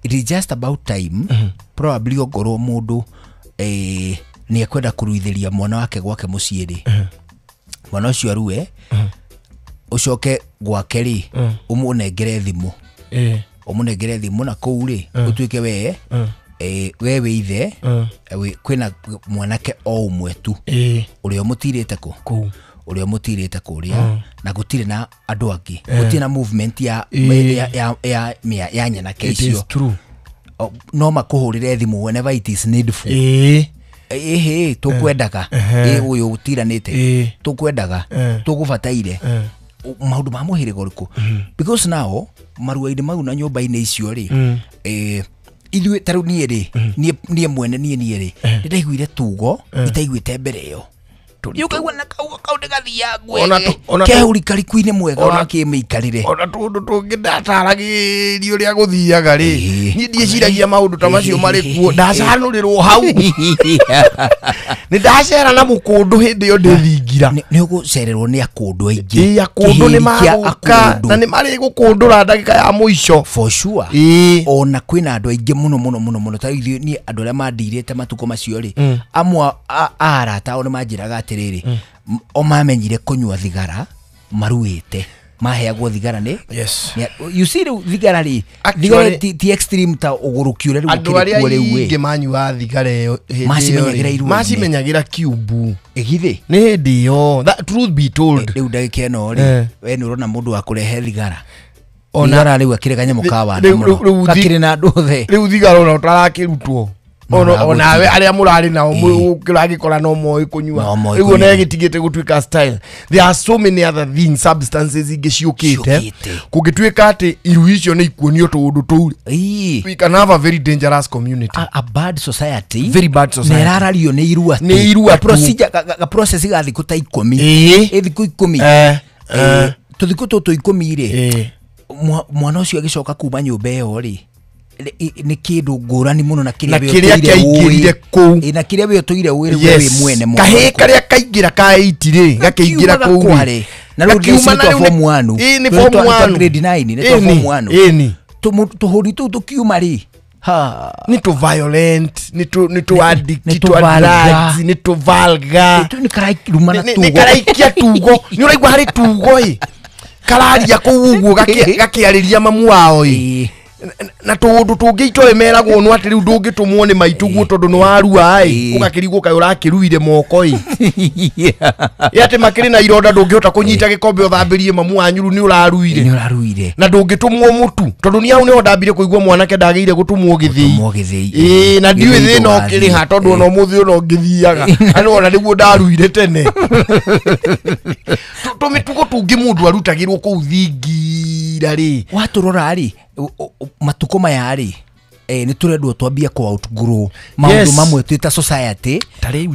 it is just about time probably ongorwo mũndũ nĩ ekwenda kũruithĩria mwana wake gwake mũciĩ rĩ mwana ũcio arue ũcoke gwake rĩ ũmũnengere thimũ ũmũnengere thimũ na kũu rĩ ũtuĩke we we wĩ ithe kwĩna mwanake o ũmwe tu ũrĩa ũmũtirĩte kũ ũrĩa ũmũtirĩte kũrĩa na gũtirĩ na andũ angĩ gũtirĩ na movement ya ya nyanake icio. No makũhũrĩre thimũ whenever it is needful. Ĩhĩ tũkwendaga ũyũ ũtiranĩte tũkwendaga tũgũbataire maũndũ ma mũhĩrĩga ũrĩkũ because now marua-inĩ mau na nyũmba-inĩ icio rĩ ithuĩ ta rĩu niĩ rĩ niĩ mwene niĩ rĩ nĩndaiguire tugo itaiguĩte mbere ĩyo ũkaigua na kaugo kau nĩgathiaga ngwege kehũrikariku-inĩ mwega wa kĩmĩikarĩre ona tũndũ tũngĩ ndataragĩrio ũrĩa gũthiaga rĩ niĩ ndiĩciragia maũndũ ta macio marĩ kuo ndacanũrĩrwo hau nĩ ndacera na mũkũndũ hĩndĩ ĩyo ndĩthingira nĩ ũgũcererwo nĩ akũndũ aingĩ akũndũ nĩ magũka na nĩ marĩgũkũndũra ndagĩka ya mũico for sure. Ona kwĩna andũ aingĩ mũno mũno mũno mũno ta ithuĩ niĩ andũ arĩa mandirĩte matukũ macio rĩ amwe a arata ao nĩ manjĩraga atĩrĩrĩ o mamenyire kũnyua thigara maruĩte maheagwo thigara nĩ yes. You see rĩu thigara rĩ thigara ti extreme ta ũgũrũki ũrĩa rĩu andũ arĩa aingĩ manyuaga thigara ĩyo macimenyagĩra kiumbu ĩgithĩ nĩ hĩndĩ ĩyo that truth be told rĩu ndagĩka ĩno rĩ we nĩ ũrona mũndũ wa kũrehe thigara thigara rĩu akĩrĩ kanyamũ ka wana mũno gakĩrĩ na andũ othe rĩu thigara ona ũtarakĩrutwo onawe arĩa mũrarĩ nao ũragĩkora no moĩ kũnyua rĩu ona ĩgĩtigĩte gũtuĩka style. There are so many other things substances ingĩ ciũkĩte kũngĩtuĩka atĩ iru icio nĩ ikuonio tũũndũ tũu we can have a very dangerous community a bad society very bad society nĩ ĩrarario nĩ irua nĩ irua procedure ga process ga thikũ ta 10 ĩ thikũ 10 tũthikũ tũtũ 10 rĩ mwana ũcio agĩcoka kuma nyũmba ĩyo rĩ nĩ kĩndũ ngũrani mũno na kĩrĩa kĩaingĩrire kũu na kĩrĩa we ũtũire ũĩ we mwene mũno kahĩĩ karĩa kaingĩra ka 8 rĩ gakĩingĩra kũu rĩ na rĩu nĩ twa form 1 nĩ form 1 grade 9 nĩ twa form 1 tũhũri tũu tũkiuma rĩ nĩ tũ violent nĩ tũ addict nĩ tũ drugs nĩ tũ vulgar nĩ karairumana tugo nĩ karaikia tugo nĩ ũraigua harĩ tugo ĩ kararia kũu ũguo gakĩarĩria mamu wao ĩ Na tũũndũ tũngĩ itoĩ meragwo no atĩ rĩu ndũngĩtũmwo nĩ maitũguo tondũ nĩ warua ĩ ũgakĩrigwo kaĩ ũrakĩruire moko ĩ atĩ makĩrĩ na ironda ndũngĩhota kũnyita gĩkombe ũthambĩrie mamu wanyu nĩ ũraruire na ndũngĩtũmwo mũtu tondũ niĩ hau nĩho ndambire kũigua mwanake ndagĩire gũtũmwo gĩthĩi ĩ na ndiũĩ thĩna ũkĩrĩ ha tondũ ona ũmũthĩ ũno ngĩthiaga na ona nĩguo ndaruire tene tũmĩtugo tũngĩ mũndũ arutagĩrwo kũu thingira rĩ watũrora rĩ matuko maya rĩ nĩ tũrendwo twambie kũ outgrow maũndũ mamwe twĩ ta society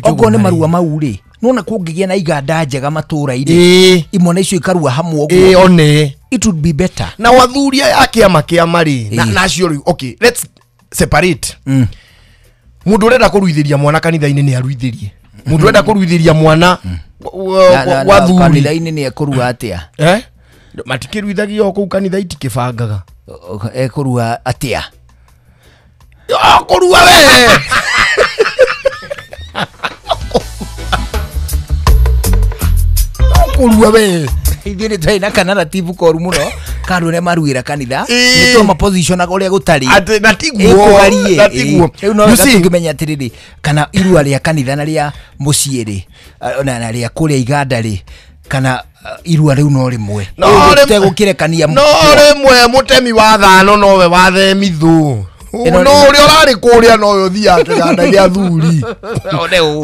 okorwo nĩ marua mau rĩ nona kũngĩgĩa na iganda njega matũra-inĩ imwe icio ikarua hamwe ũguo one it would be better na wathuri aya a kĩama kĩama rĩ na acio rĩu okay let's separate mũndũ ũrenda kũruithĩria mwana kanitha-inĩ nĩ aruithĩrie mũndũ ũrenda kũruithĩria mwana wa thuri kanitha-inĩ nĩ ekũrua atĩa matikĩruithagio o kũu kanitha itikĩbangaga ekũrua atĩa kũrua we kũrua we ithuĩ nĩ twarĩ na kanaratibu koru mũno ka andũ arĩa maruĩra kanitha nĩ twamapositionaga ũrĩa gũtarĩ atĩ na tiguo na tiguo rĩu no wega tũngĩmenya atĩrĩrĩ kana irua rĩa kanitha na rĩa mũciĩ rĩ na rĩa kũrĩa iganda rĩ kana irua rĩu no rĩmwe tũtegũkĩrekania no rĩmwe mũtemi wa thano nowe wathemithũ no ũrĩa ũrarĩ kũrĩa nowe ũthiaga kĩganda gĩa thuri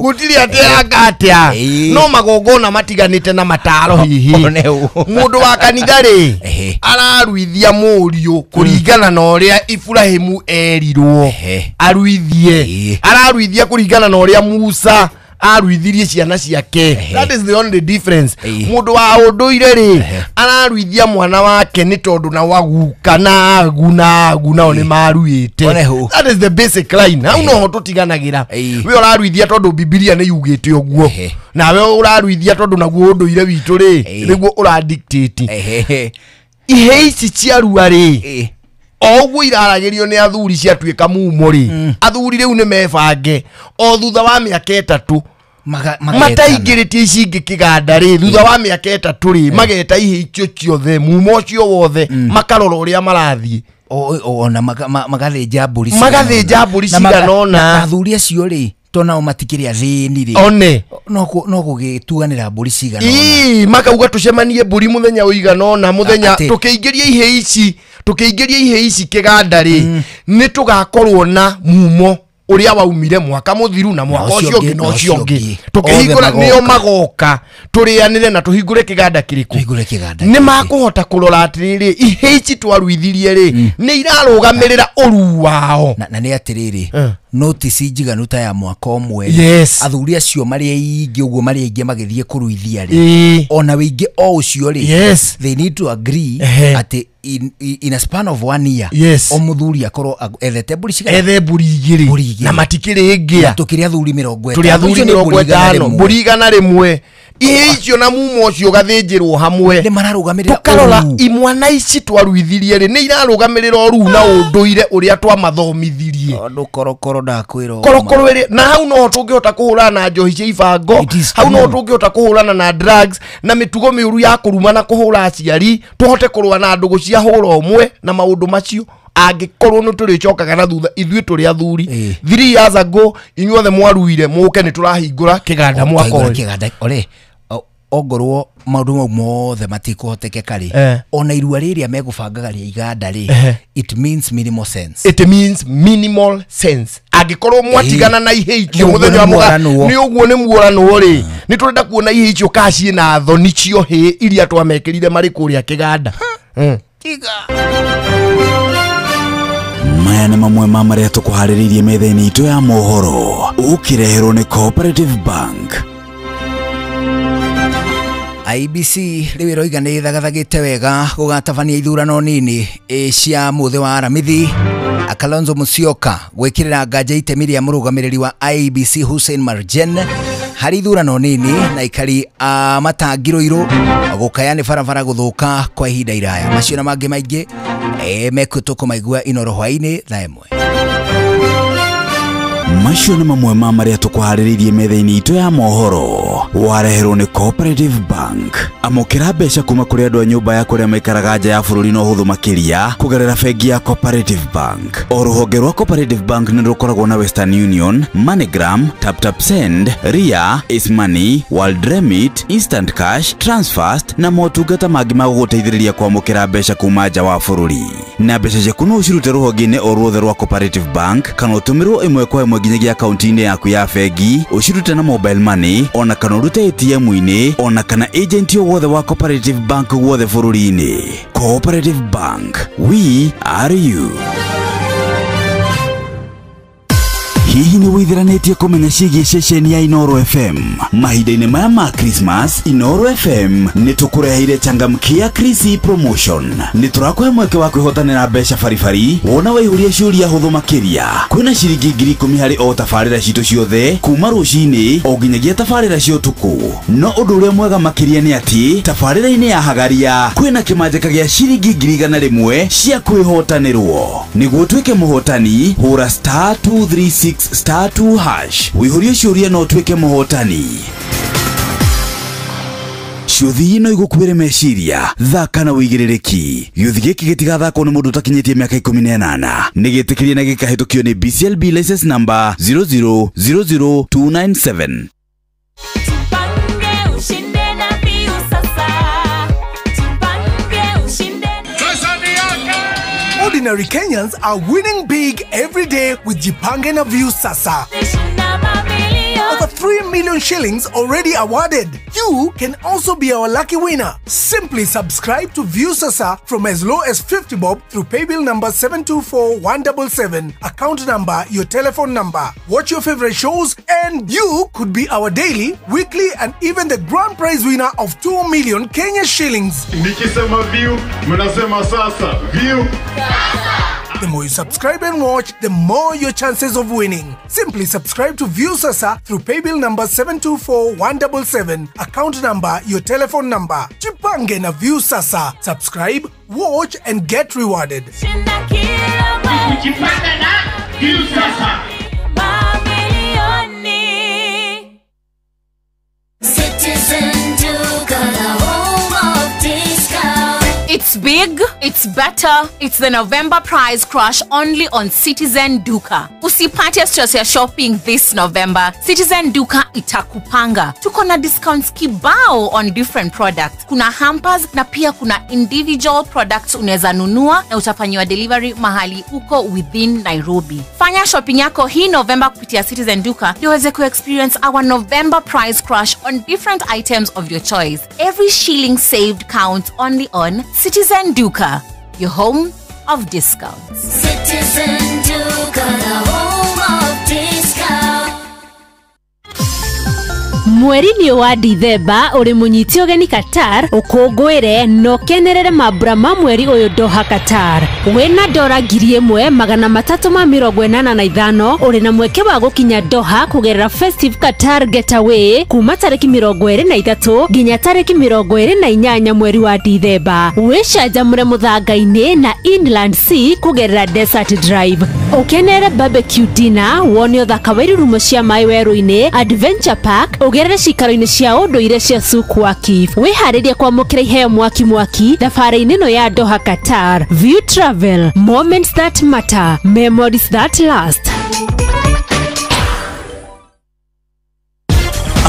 gũtirĩ atĩ anga atĩa no magongona matiganĩte na mataro hihi mũndũ wa kanitha rĩ araruithia mũriũ kũringana na ũrĩa Ibrahimu erirwo aruithie araruithia kũringana na ũrĩa Musa aruithirie ciana ciake that is the only difference mũndũ wa ũndũire rĩ araruithia mwana wake nĩ tondũ na waguka na agu na agu nao nĩ maruĩte that is the basic line hau noho tũtiganagĩra we ũraruithia tondũ Bibilia nĩ yugĩte ũguo nawe ũraruithia tondũ naguo ũndũire witũ rĩ nĩguo ũradictate ihe ici ciarua rĩ o ũguo iraragĩrio nĩ athuri ciatuĩka mumo rĩ athuri rĩu nĩ mebange o thutha wa mĩaka 3 mataingĩrĩtie ici ingĩ kĩganda rĩ thutha wa mĩaka 3 rĩ mageta ihe icio ciothe mumo ũcio wothe makarora ũrĩa marathiĩ ona magathĩnja mbũri cigana ũna athuri acio rĩ tonao matikĩrĩ athĩni rĩ one no gũgĩtuanĩra mbũri cigana ũna makauga tũcemanie mbũri mũthenya ũigana ũna mũthenya tũkĩingĩria ihe ici kĩganda rĩ nĩ tũgakorwo na mumo ũrĩa waumire mwaka mũthiru na mwaka ũcio ũngĩ na ũcio ũngĩ tũkĩhingũra nĩo magoka tũrĩanĩre na tũhingũre kĩganda kĩrĩkũ nĩ makũhota kũrora atĩrĩrĩ ihe ici twaruithirie rĩ nĩ irarũgamĩrĩra ũruu wao na nĩ atĩrĩrĩ notice njiganu ta ya mwaka ũmwe athuri acio marĩ aingĩ ũguo marĩ aingĩ magĩthiĩ kũruithia rĩ ona wĩingĩ o ũcio rĩ they need to agree atĩ in a span of 1 year o mũthuri akorwo ethete mbũri cigana ethe mbũri igĩrĩ na matikĩrĩ ngĩa tũkĩrĩ athuri 50 tũrĩ athuri 50 mbũri 100 ihe icio na mumo ũcio ũgathĩnjĩrwo hamwe nĩ mararũgamĩrĩra tũkarora imwana ici twaruithirie rĩ nĩ irarũgamĩrĩra ũruu na ũndũire ũrĩa twamathomithirie tondũ korokoro ndakwĩra korokoro ĩrĩ na hau noho tũngĩhota kũhũrana na njohi cia ibango hau noho tũngĩhota kũhũrana na drugs na mĩtugo mĩũru ya kũruma na kũhũra aciari tũhote kũrũa na ndũgũ cia hũra ũmwe na maũndũ macio angĩkorwo nĩ tũrĩcokaga na thutha ithuĩ tũrĩ athuri 3 years ago inyuothe mwaruire mũke nĩ tũrahingũra kĩganda mwaka ũyũ ongorwo maũndũ mau mothe matikũhotekeka rĩ ona irua rĩrĩa megũbangaga rĩa iganda rĩ it means minimal sense it means minimal sense angĩkorwo mwatigana na ihe icio mũthenya wa mũga nĩ ũguo nĩ muoranwo rĩ nĩ tũrenda kuona ihe icio kana ciĩna thoni cio hĩ iria twamekĩrire marĩ kũrĩa kĩganda tiga maya nĩ mamwe ma marĩa tũkũharĩrĩirie metha-inĩ itũ ya mohoro ũkĩreherwo nĩ Cooperative Bank. IBC rĩu ĩroiga nĩ ĩthagathagĩte wega gũgatabania ithurano nini cia mũthĩ wa Aramithi. Kalonzo Musyoka gwĩkĩrĩra nganja itemi rĩa mũrũgamĩrĩri wa IEBC Hussein Marjen harĩ ithurano nini na ikari a matangi Ruiru gũkaya nĩ barabara gũthũka kwa ihinda iraya. Macio na mangĩ maingĩ mekũ tũkũmaigua Inoro hwaĩ-inĩ thaa 1. Macio nĩ mamwe ma marĩa tũkũharĩrĩirie metha-inĩ itũ ya mohoro. Wareherwo nĩ Cooperative Bank. Amũkĩra mbeca kuma kũrĩ andũ a nyũmba ya kũrĩa maikaraga nja ya bũrũri na ũhũthũ makĩria kũgerera bengi ya Cooperative Bank. O rũhonge rwa Cooperative Bank nĩ rũkoragwo na Western Union, MoneyGram, TapTap Send, Ria, Ace Money, World Remit, Instant Cash, Transfast na motungata mangĩ ma gũgũteithĩrĩria kwamũkĩra mbeca kuma nja wa bũrũri. Na mbeca ciaku no ũcirute rũhonge-inĩ o ruothe rwa Cooperative Bank kana ũtũmĩrwo ĩmwe kwa ĩmwe nginyagia akaunti-inĩ yaku ya bengi, ũcirute na mobile money ona kana ũrute ATM-inĩ ona kana agent o wothe wa Cooperative Bank guothe bũrũri-inĩ. Cooperative Bank, we are you. Hihi nĩ wĩithiranĩtie kũmenya ciĩgiĩ ceceni ya Inooro FM? Mahinda-inĩ maya ma Christmas, Inooro FM nĩ tũkũreheire changamkia Chrissy promotion. Nĩ tũrakũhe mweke wa kwĩhotanĩra mbeca baribari wona waihũria ciũria hũthũ makĩria. Kwĩna ciringi 10,000 harĩ o tabarĩra citũ ciothe kuma rũcinĩ o nginyagia tabarĩra cia ũtukũ. No ũndũ ũrĩa mwega makĩria nĩ atĩ tabarĩra-inĩ ya Hagaria kwĩna kĩmanjĩka gĩa ciringi 100,000 cia kwĩhotanĩrwo. Nĩguo ũtuĩke mũhotani, hũra *236 *2# wĩihũrie ciũria na ũtuĩke mũhotani. Ciũthi ino igũkuĩre meciria, thaka na wĩigĩrĩrĩki. Gĩũthi gĩkĩ gĩtigathakwo nĩ mũndũ ũtakinyĩtie mĩaka 18. Nĩ gĩtĩkĩrie na gĩkahĩtũkio nĩ BCLB license number 0000297. Ordinary Kenyans are winning big every day with Jipange na Viusasa. Over 3 million shillings already awarded. You can also be our lucky winner. Simply subscribe to Viusasa from as low as 50 bob through paybill number 724177, account number, your telephone number. Watch your favorite shows and you could be our daily, weekly and even the grand prize winner of 2 million Kenya shillings. Nikisema view, mnasema sasa. View. The more you subscribe and watch, the more your chances of winning. Simply subscribe to Viusasa through paybill number 724177, account number, your telephone number. Jipange na Viusasa. Subscribe, watch and get rewarded. Jipange na Viusasa. Citizen Duka, the home of discount. It's big, it's better, it's the November price crash only on Citizen Duka. Usipate stress ya shopping this November. Citizen Duka itakupanga. Tuko na discounts kibao on different products. Kuna hampers na pia kuna individual products unaweza nunua na utafanyiwa delivery mahali uko within Nairobi. Fanya shopping yako hii November kupitia Citizen Duka ndio uweze ku-experience our November price crash on different items of your choice. Every shilling saved counts only on Citizen Duka, your home of discounts. Citizen Duka, the home of discount. Mweri-inĩ wa Dithemba ũrĩ mũnyiti ũgeni Qatar ũkũngũĩre na ũkenerere mambura ma mweri ũyũ Doha Qatar. Wĩna dora 1385 ũrĩ na mweke wa gũkinya Doha kũgerera Festive Qatar Getaway kuma tarĩki 23 nginya tarĩki 28 mweri wa Dithemba. Wĩcanjamũre mũthanga-inĩ na Inland Sea kũgerera Desert Drive. Ũkenere barbecue dinner, wone ũthaka wa irurumo cia maĩ werũ-inĩ, Adventure Park, ũgerere cikaro-inĩ cia ũndũire cia Souk Waqif. Wĩharĩrie kwamũkĩra iheo mwaki mwaki thabarĩ-inĩ ĩno ya Doha Qatar. View Travel, moments that matter, memories that last.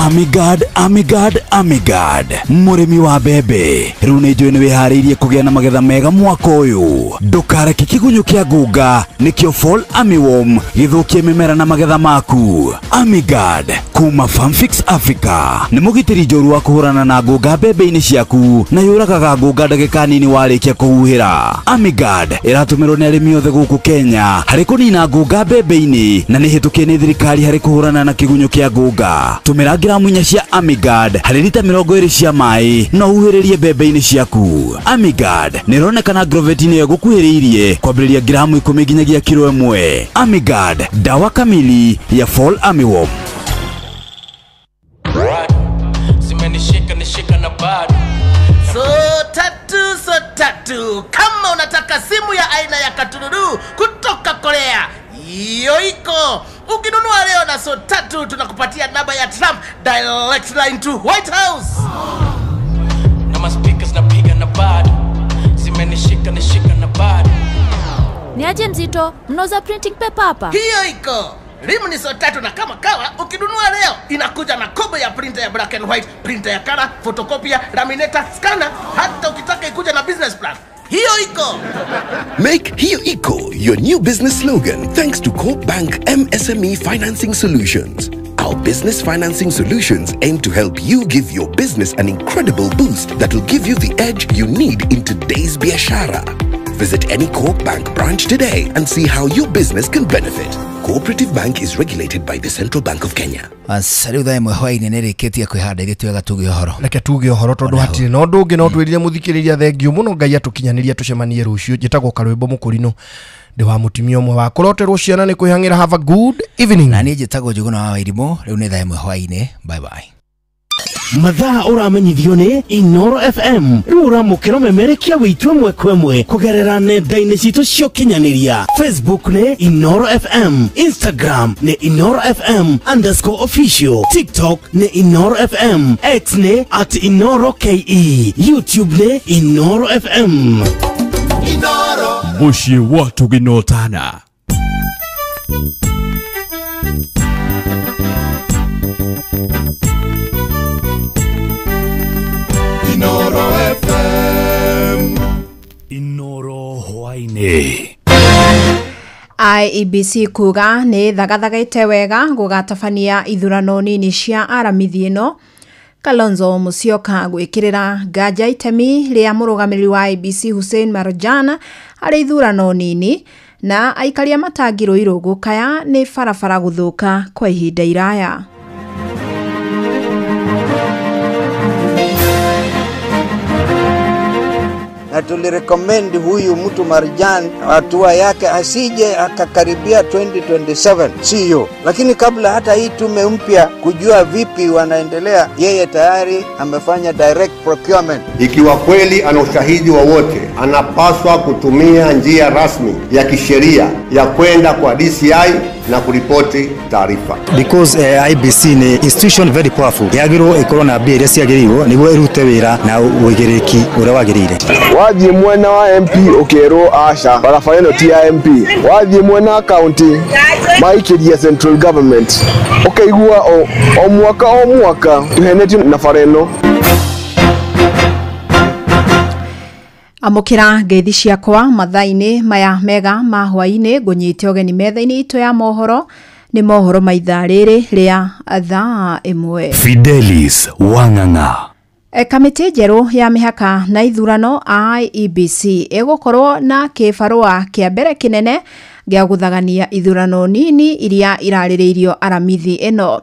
Amigad, Amigad, Amigad. Mũrĩmi wa mbembe, rĩu nĩ njũĩ nĩ wĩharĩirie kũgĩa na magetha mega mwaka ũyũ. Ndũkareke kĩgunyũ kĩa ngunga nĩkĩo Fall Armyworm gĩthũkie mĩmera na magetha maku. Amigad kuma Farmfix Africa nĩ mũgitĩri njorua wa kũhũrana na ngunga mbembe-inĩ ciaku na yũragaga ngunga ndagĩka nini warĩkia kũhuhĩra. Amigad ĩratũmĩrwo nĩ arĩmi othe gũkũ Kenya harĩ kũnina ngunga mbembe-inĩ na nĩ hĩtũkie nĩ thirikari harĩ kũhũrana na kĩgunyũ kĩa ngunga. Tũmĩra gramu 4 cia Amigad harĩ lita 20 cia maĩ na ũhuhĩrĩrie mbembe-inĩ ciaku. Amigad nĩ ĩronekana Agrovet-inĩ ĩyo ĩgũkuhĩrĩirie kwambĩrĩria gramu 10 nginyagia kiro 1. Amigad, dawa kamili ya Fall Armyworm. So tatu, kama unataka simu ya aina ya katululu kutoka Korea, hiyo iko. Ukinunua leo na so tatu tunakupatia namba ya Trump direct line to White House. Na ma speakers napiga na bado. Zimenishika nishika na bado. Ni aje mzito, mnauza printing paper hapa? Hiyo iko. Rimu ni so tatu na kama kawa ukinunua leo inakuja na kobo ya printer ya black and white, printer ya color, photocopier, laminator, scanner, hata ukitaka ikuja na business plan. Hiyo iko. Make Hiyo Iko your new business slogan thanks to Co-op Bank MSME Financing Solutions. Our business financing solutions aim to help you give your business an incredible boost that will give you the edge you need in today's biashara. Visit any Co-op Bank branch today and see how your business can benefit. Cooperative Bank is regulated by the Central Bank of Kenya. Rĩu thaa ĩmwe hwaĩ-inĩ nĩ rĩkĩtie kwĩhanda ithuĩ twega tuge ũhoro. Reke tuge ũhoro tondũ hatirĩ na ũndũ ũngĩ no twĩrire mũthikĩrĩria thengiũ mũno Ngai atũkinyanĩria tũcemanie rũciũ. Njĩtagwo Karwĩmbo Mũkũrinũ, ndĩ wa mũtumia ũmwe wa kũroterwo ciana nĩ kwĩhang'ĩra. Have a good evening. Na niĩ njĩtagwo Njũgũna wa Wairimũ. Rĩu nĩ thaa ĩmwe hwaĩ-inĩ. Bye bye. Mathaa ũramenyithio nĩ Inoro FM. Rĩu ũramũkĩra ũmemerekia wĩitũ ĩmwe kwa ĩmwe kũgerera nenda-inĩ citũ cia ũkinyanĩria. Facebook nĩ Inoro FM, Instagram nĩ Inoro FM _official, TikTok nĩ Inoro FM, X nĩ @InoroKE, YouTube nĩ Inoro FM. Inoro Mũciĩ wa Tũginotana. Inoro FM. Inoro hwaĩ-inĩ. IEBC kuga nĩ thagathagaite wega gũgatabania ithurano nini cia aramithi ĩno. Kalonzo Musyoka gwĩkĩrĩra nganja itemi rĩa mũrũgamĩrĩri wa IEBC Hussein Marjan harĩ ithurano nini, na aikaria matangi Ruiru gũkaya nĩ barabara gũthũka kwa ihinda iraya. Na tulirecommend huyu mtu Marjan hatua yake asije akakaribia 2027 sio, lakini kabla hata hii tume mpya kujua vipi wanaendelea, yeye tayari amefanya direct procurement. Ikiwa kweli ana ushahidi wowote, anapaswa kutumia njia rasmi ya kisheria ya kwenda kwa DCI na kuripoti taarifa. Because IBC ni institution very powerful, yagirwo ikorwo na mbia iria ciagĩrĩirwo nĩguo ĩrute wĩra na ũigĩrĩrĩki ũrĩa wagĩrĩire. Wathiĩ mwena wa MP ũkerwo aca barabara ĩno ti ya MP, wathiĩ mwena wa county maikĩria central government, ũkaigua o mwaka o mwaka tũhenetio na bara ĩno. Amũkĩra ngeithi ciakwa mathaa-inĩ maya mega ma hwaĩ-inĩ, ngũnyite ũgeni metha-inĩ itũ ya mohoro. Nĩ mohoro ma ithaa rĩrĩ rĩa thaa ĩmwe. Fidelis Wang'ang'a. Kamĩtĩ njerũ ya mĩhaka na ithurano IEBC ĩgũkorwo na kĩbarũa kĩa mbere kĩnene gĩa gũthagania ithurano nini iria irarĩrĩirio aramithi ĩno.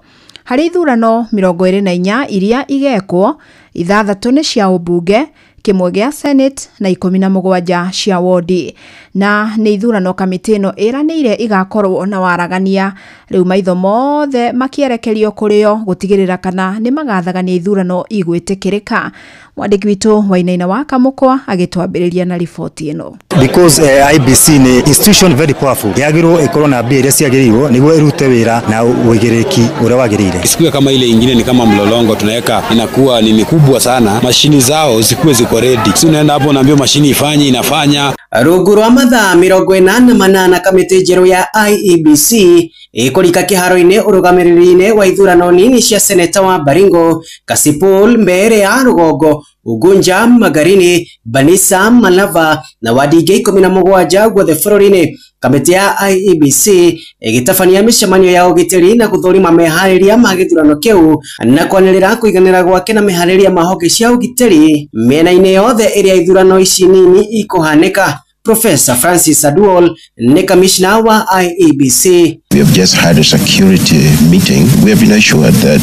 Harĩ ithurano 24 iria igekwo, 6 nĩ cia ũmbunge, kĩmwe gĩa Senate na 17 cia wodi. Na nĩ ithurano kamĩtĩ ĩno ĩranĩire igakorwo na waragania. Rĩu maitho mothe makĩerekerio kũrĩo gũtigĩrĩra kana nĩ magathagania ithurano igwĩtĩkĩrĩka. Mwandĩki witũ Wainaina wa Kamũkwa agĩtwambĩrĩria na riboti ĩno. Because IBC ni institution very powerful, yagĩrĩirwo ĩkorwo na mbia iria ciagĩrĩirwo nĩguo ĩrute wĩra na ũigĩrĩrĩki ũrĩa wagĩrĩire. Isikuwe kama ile ingine ni kama mlolongo tunaweka inakuwa ni mikubwa sana, mashini zao zikuwe ziko ready. Si unaenda hapo unaambiwa mashini ifanye, inafanya. Rungu rwa mathaa 48 kamĩtĩ njerũ ya IEBC ĩkũrika kĩharo-inĩ ũrũgamĩrĩri-inĩ wa ithurano nini cia seneta wa Baringo, Kasipul, Mbeere ya Rũgongo, Ugunja, Magarini, Banisa, Malava na wadi ingĩ 17 guothe bũrũri-inĩ. Kamĩtĩ ya IEBC ĩgĩtabania mĩcemanio ya ũgitĩri na gũthũrima meharĩria ma gĩthurano kĩu na kwanĩrĩra kũiganĩra gwake na meharĩria ma honge cia ũgitĩri mĩena-inĩ yothe ĩrĩa ithurano ici nini ikũhanĩka. Professor Francis Aduol ni commissioner wa IEBC. We have just had a security meeting. We have been assured that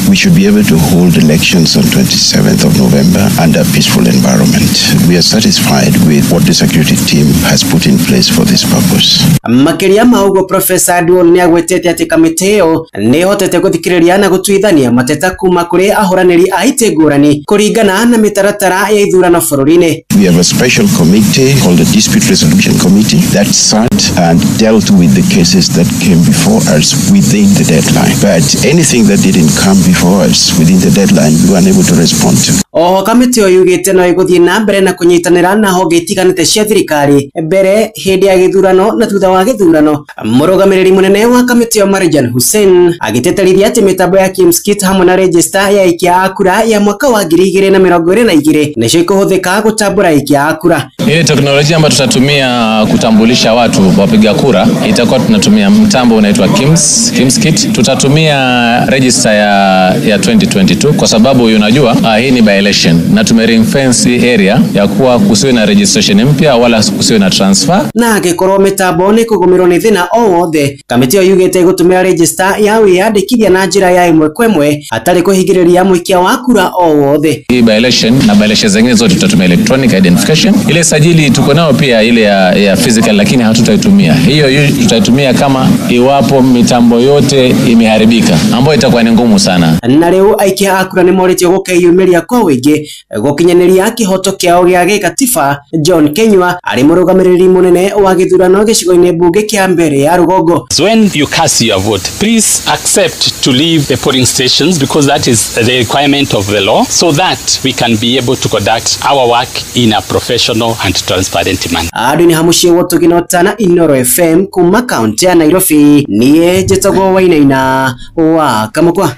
we should be able to hold elections on 27th of November under a peaceful environment. We are satisfied with what the security team has put in place for this purpose. Makĩria ma ũguo, Professor Aduol nĩ agwetete atĩ kamĩtĩ ĩyo nĩ ĩhotete gũthikĩrĩria na gũtuithania mateta kuma kũrĩ ahũranĩri a itĩ ngũrani kũringana na mĩtaratara ya ithurano bũrũri-inĩ. We have a special committee called the Dispute Resolution Committee that sat and dealt with the cases that came before us within the deadline. But anything that didn't come before us within the deadline, we were unable to respond to. Oho kamĩtĩ ĩyo yugĩte no ĩgũthiĩ na mbere na kũnyitanĩra na honge itiganĩte cia thirikari mbere hĩndĩ ya gĩthurano na thutha wa gĩthurano. Mũrũgamĩrĩri mũnene wa kamĩtĩ ĩyo Marjan Hussein agĩteterithia atĩ mĩtambo ya KIEMS kit hamwe na register ya aikia a kura ya mwaka wa 2022 nĩcio ikũhũthĩka gũtambũra aikia a kura. Ile teknolojia ambayo tutatumia kutambulisha watu wapiga kura itakuwa tunatumia mtambo unaitwa KIEMS kit. Tutatumia register ya 2022 kwa sababu unajua hii ni by election na tume ring fence area ya kuwa kusiwe na registration mpya wala kusiwe na transfer. Na angĩkorwo mĩtambo nĩ kũgũmĩrwo nĩ thĩna o wothe, kamĩtĩ ĩyo yugĩte ĩgũtũmĩra register ya wĩyandĩkithia na njĩra ya ĩmwe kwa ĩmwe hatarĩ kũhingĩrĩria mũikia wa kura o wothe. Hii by election na by election zingine zote tutatumia electronic identification. Ile sajili tuko nayo pia ile ya physical, lakini hatutaitumia. Hiyo tutaitumia kama iwapo mitambo yote imeharibika, ambayo itakuwa ni ngumu sana. Na rĩu aikia a kura nĩ morĩtio gũkeyumĩria kwa wĩingĩ gũkinyanĩria kĩhoto kĩao gĩa gĩkatiba. John Kenywa arĩ mũrũgamĩrĩri mũnene wa gĩthurano gĩcigo-inĩ mbunge kĩa mbere ya rũgongo. When you cast your vote, please accept to leave the polling stations because that is the requirement of the law, so that we can be able to conduct our work in a professional and transparent manner. Andũ nĩ hamuciĩ wotuginotana Inoro FM kuma kaunti ya Nairobi, niĩ njĩtagwo Wainaina wa Kamũkwa.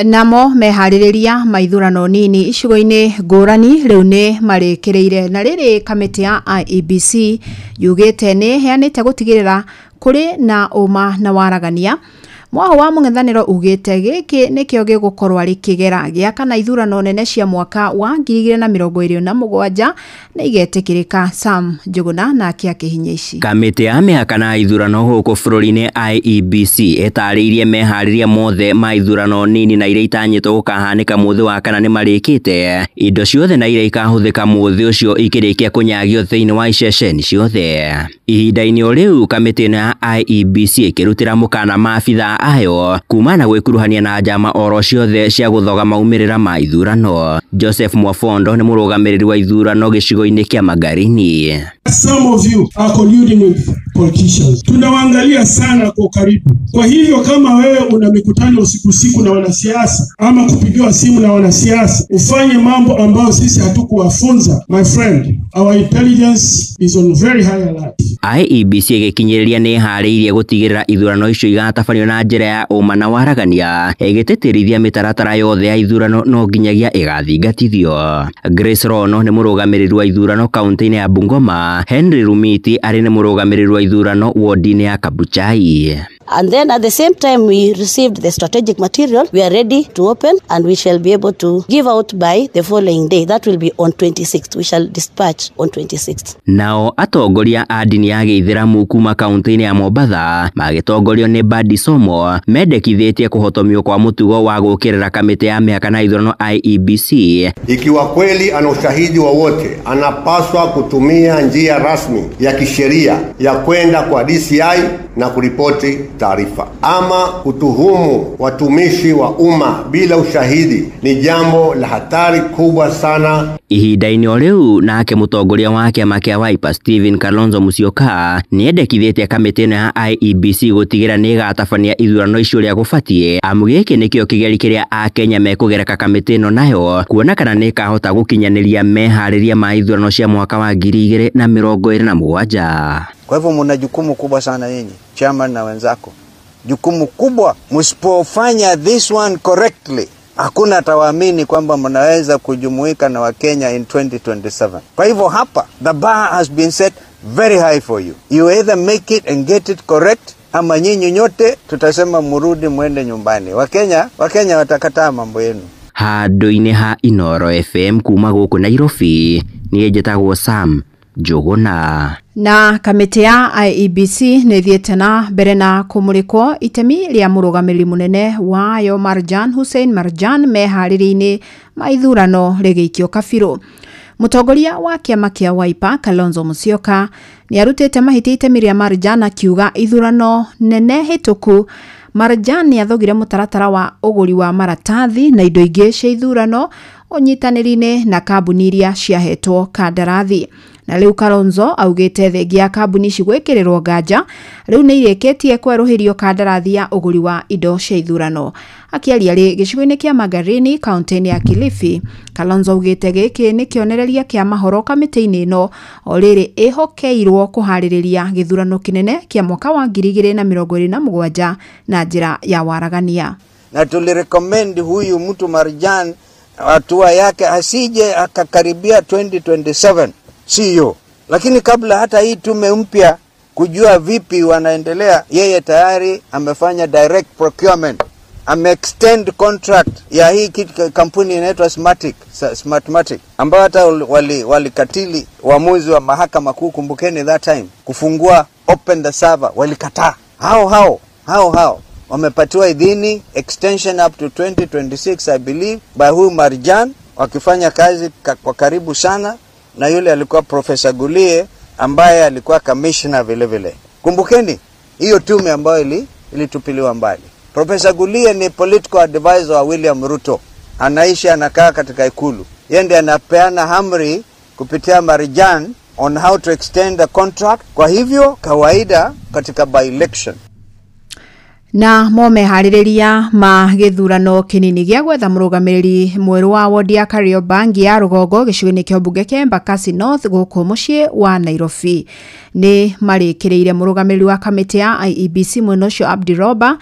Namo meharĩrĩria ma ithurano nini icigo-inĩ ngũrani rĩu nĩ marĩkĩrĩire. Na rĩrĩ kamĩtĩ ya IEBC yugĩte nĩ ĩheanĩte gũtigĩrĩra kũrĩ na ũma na waragania. Mwaho wa mũng'ethanĩro ugĩte gĩkĩ nĩkĩo gĩgũkorwo arĩ kĩgera gĩa kana ithurano nene cia mwaka wa 2027 nĩ igetĩkĩrĩka. Sam Njuguna nake akĩhinya ici. Kamĩtĩ ya mĩhaka na ithurano gũkũ bũrũri-inĩ IEBC ĩtarĩirie meharĩria mothe ma ithurano nini na iria itanyĩtwo gũkahanĩka mũthĩ wa kana nĩ marĩkĩte. Indo ciothe na iria ikahũthĩka mũthĩ ũcio ikĩrĩkia kũnyagio thĩinĩ wa iceceni ciothe. Ihinda-inĩ o rĩu kamĩtĩ ĩno ya IEBC ĩkĩrutĩra mũkana maabithaa ayo kuma na gwĩkuruhania na njama oro ciothe cia gũthoga maumĩrĩra ma ithurano. Joseph Mwafondo nĩ mũrũgamĩrĩri wa ithurano gĩcigo-inĩ kĩa Magarini. Some of you are colluding with politicians. Tunawaangalia sana kwa karibu. Kwa hivyo kama wewe una mikutano usiku usiku na wanasiasa ama kupigiwa simu na wanasiasa, ufanye mambo ambayo sisi hatukuwafunza. My friend, our intelligence is on very high alert. IEBC ĩgĩkinyĩrĩria nĩ ĩharĩirie gũtigĩrĩra ithurano icio igatabanio na njĩra ya ũma na waragania, ĩgĩtĩtĩrithia mĩtaratara yothe ya ithurano no nginyagia ĩgathingatithio. Grace Rono nĩ mũrũgamĩrĩri wa ithurano kaunti-inĩ ya Bungoma. Henry Rumiti arĩ nĩ mũrũgamĩrĩri wa ithurano wodi-inĩ ya Kabuchai. And then at the same time we received the strategic material. We are ready to open and we shall be able to give out by the following day. That will be on 26th. We shall dispatch on 26th. Nao atongoria a ndini ya gĩithĩramu kuma kaunti-inĩ ya Mombatha magĩtongorio nĩ Badi Somo mendekithĩtie kũhotomio kwa mũtugo wa gũũkĩrĩra kamĩtĩ ya mĩhaka na ithurano IEBC. Ikiwa kweli ana ushahidi wowote, anapaswa kutumia njia rasmi ya kisheria ya kwenda kwa DCI na kuripoti taarifa. Ama kutuhumu watumishi wa umma bila ushahidi ni jambo la hatari kubwa sana. Ihinda-inĩ o rĩu nake mũtongoria wa kĩama kĩa Wiper Stephen Kalonzo Musyoka nĩendekithĩtie kamĩtĩ ĩno ya IEBC gũtigĩra nĩ ĩgatabania ithurano icio ũrĩa gũbatiĩ, amu gĩkĩ nĩkĩo kĩgeri kĩrĩa akenya mekũgereka kamĩtĩ ĩno nayo kuona kana nĩ ĩkahota gũkinyanĩria meharĩria ma ithurano cia mwaka wa 2027. Kwa hivyo mna jukumu kubwa sana nyinyi, chairman na wenzako. Jukumu kubwa, msipofanya this one correctly, hakuna atawaamini kwamba mnaweza kujumuika na Wakenya in 2027. Kwa hivyo hapa, the bar has been set very high for you. You either make it and get it correct, ama nyinyi nyote tutasema murudi mwende nyumbani. Wakenya watakataa mambo yenu. Handũ-inĩ ha Inoro FM kuma gũkũ Nairobi, niĩ njĩtagwo Sam Njuguna. Na kamĩtĩ ya IEBC nĩ ĩthiĩte na mbere na kũmũrĩkwo itemi rĩa mũrũgamĩrĩri mũnene wayo Marjan Hussein Marjan meharĩria-inĩ ma ithurano rĩgĩikio kabirũ. Mũtongoria wa kĩama kĩa Wiper Kalonzo Musyoka nĩ arutĩte mahĩtia itemi rĩa Marjan akiuga ithurano nene hĩtũku Marjan nĩ athogire mũtaratara wa ũgũri wa maratathi na indo ingĩ cia ithurano ũnyitanĩri-inĩ na kambuni iria ciahetwo kandarathi. Na rĩu Kalonzo augĩte thengia ya kambuni ici gwĩkĩrĩrwo nganja rĩu nĩ irĩkĩtie kwerũhĩrio kandarathi ya ũgũri wa indo cia ithurano. Akĩaria rĩ gĩcigo-inĩ kĩa Magarini kaunti-inĩ ya Kilifi, Kalonzo augĩte gĩkĩ nĩ kĩonereria kĩa mahoro kamĩtĩ-inĩ ĩno o rĩrĩ ĩhokeirwo kũharĩrĩria gĩthurano kĩnene kĩa mwaka wa 2027 na njĩra ya waragania. Na tulirecommend huyu mtu Marjan hatua yake asije akakaribia 2027 CEO, lakini kabla hata hii tume mpya kujua vipi wanaendelea, yeye tayari amefanya direct procurement, ameextend contract ya hii kampuni inaitwa Smartmatic ambayo hata walikatili uamuzi wa mahakama kuu, kumbukeni that time, kufungua open the server, walikataa. Hao wamepatiwa idhini extension up to 2026 I believe by huyu Marjan, wakifanya kazi kwa karibu sana na yule alikuwa Professor Gulie ambaye alikuwa commissioner vile vile. Kumbukeni hiyo tume ambayo ilitupiliwa mbali. Professor Gulie ni political advisor wa William Ruto, anaishi anakaa katika ikulu. Yeye ndiye anapeana amri kupitia Marjan on how to extend the contract. Kwa hivyo kawaida katika by election na mo meharĩrĩria ma gĩthurano kĩnini gĩa gwetha mũrũgamĩrĩri mwerũ wa wodi ya Kariobangi ya rũgongo gĩcigo-inĩ kĩa mbunge kĩa Embakasi North gũkũ mũciĩ wa Nairobi nĩ marĩkĩrĩire. Mũrũgamĩrĩri wa kamĩtĩ ya IEBC mwena ũcio Abdi Roba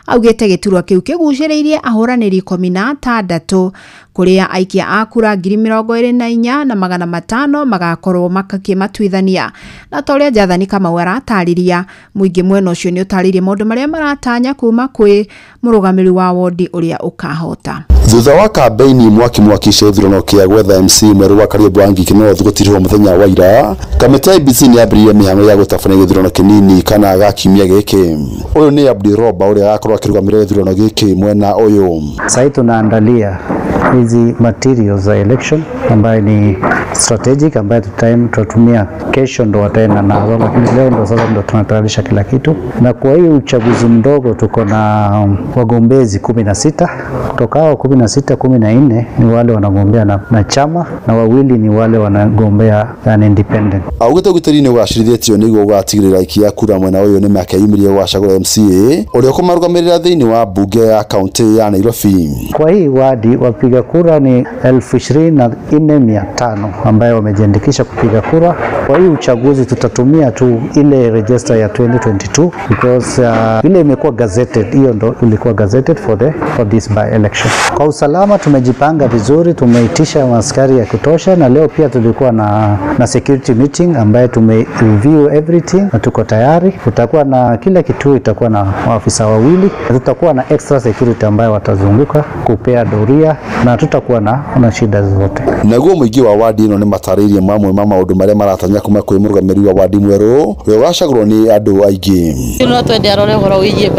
augĩte gĩturwa kĩu kĩgucĩrĩirie ahũranĩri 16 kũrĩa aikia a kura 24,500 magakorwo makĩmatuithania. Na ta ũrĩa Jathani Kamau aratarĩria, mũingĩ mwena ũcio nĩ ũtarĩirie maũndũ marĩa maratanya kuma kwĩ mũrũgamĩrĩri wa wodi ũrĩa ũkahota. Thutha wa kambeini mwaki mwaki cia ithurano kia gwetha MC mwerũ wa Kariobangi North gũtirihwo mũthenya wa ira, kamĩtĩ ya IEBC nĩ yambĩrĩirie mĩhang'o ya gũtabania gĩthurano kĩnini kana ga kiumia gĩkĩ. Ũyũ nĩ Abdi Roba ũrĩa agakorwo akĩrũgamĩrĩra gĩthurano gĩkĩ mwena ũyũ. Sasa tunaandalia hizi materials za election ambayo ni strategic, ambayo tutatumia kesho ndo wataenda nazo, lakini leo ndo sasa ndo tunatayarisha kila kitu. Na kwa hiyo uchaguzi mdogo tuko na wagombezi 16, kutoka hao 16 14 ni wale wanagombea na chama na wawili ni wale wanagombea an independent. Augite ũgitĩri nĩ ũgacĩrithĩtio nĩguo gũgatigĩrĩra aikia a kura mwena ũyũ nĩ makeyumĩria gũgacagũra MCA ũrĩa ũkũmarũgamĩrĩra thĩinĩ wa mbunge ya kaunti ya Nairobi. Kwa hii wadi wapiga kura ni 24,500 ambayo wamejiandikisha kupiga kura. Kwa hii uchaguzi tutatumia tu ile register ya 2022 because ile imekuwa gazetted, hiyo ndo ilikuwa gazetted for this by election. Kwa usalama tumejipanga vizuri, tumeitisha askari ya kutosha, na leo pia tulikuwa na security meeting ambayo tume review everything na tuko tayari. Tutakuwa na kila kituo itakuwa na maafisa wawili, tutakuwa na extra security ambayo watazunguka kupea doria na tutakuwa na shida zote. Naguo mũingĩ wa wadi ĩno nĩ matarĩirie mamwe ma maũndũ marĩa maratanya kuma kwĩ mũrũgamĩrĩri wa wadi mwerũ ũrĩa ũgacagũrwo nĩ andũ aingĩ. No twende arore ũhoro wĩgiĩ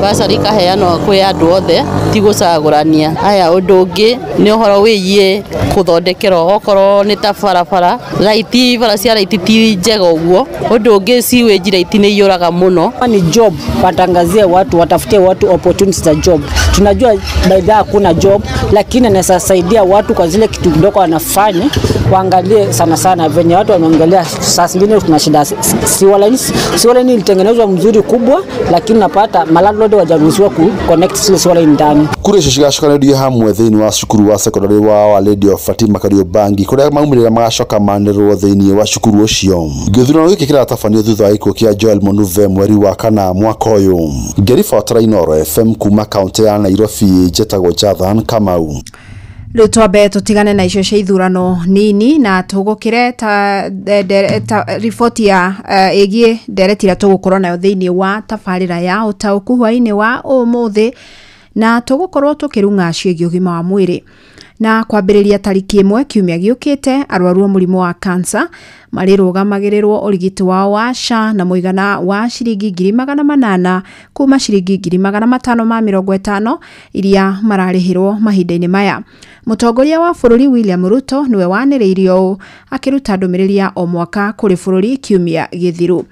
bursary ikaheanwo kwĩ andũ othe ti gũcagũrania. Aya, ũndũ ũngĩ nĩ ũhoro wĩgiĩ gũthondekerwo okorwo nĩ ta barabara raiti, bara cia raiti ti njega ũguo. Ũndũ ũngĩ sewage raiti nĩ iyũraga mũno. Ni job, watangazie watu, watafutie watu opportunities za job. Tunajua baidha hakuna job, lakini anaweza saidia watu kwa zile kitu kidogo wanafanya, waangalie sana sana venye watu wanaongelea. Saa zingine tuna shida sewer lines, sewer line ilitengenezwa mzuri kubwa, lakini napata malandlord hawajaruhusiwa ku connect zile sewer line ndani. Kura icio cigacokanĩrio hamwe thĩinĩ wa cukuru wa secondary wa Our Lady of Fatima Kariobangi kũrĩa maumĩrĩra magacoka manĩrĩrwo thĩinĩ wa cukuru ũcio. Gĩthurano gĩkĩ kĩratabanio thutha wa gĩkuũ kĩa Joel Munuve mweri wa kana mwaka ũyũ. Ngĩribotera Inooro FM kuma kaunti ya Nairobi, njetagwo Jathan Kamau. Rĩu twambe tũtigane na icio cia ithurano nini na tũgũkĩre ta riboti ya ĩgiĩ ndereti ĩrĩa tũgũkorwo nayo thĩinĩ wa tabarĩra ya ũtaũku hwaĩ-inĩ wa ũmũthĩ, na tũgũkorwo tũkĩrung'a ciĩgiĩ ũgima wa mwĩrĩ. Na kwambĩrĩria tariki 1 kiumia gĩũkĩte, arwaru a mũrimũ wa kansa marĩrũgamagĩrĩrwo ũrigiti wao wa SHA na mũigana wa ciringi 800,000 kuma ciringi 550,000 iria mararĩhĩrwo mahinda-inĩ maya. Mũtongoria wa bũrũri William Ruto nĩwe wanĩrĩirie ũũ akĩruta ndũmĩrĩri ya o mwaka kũrĩ bũrũri kiumia gĩthiru.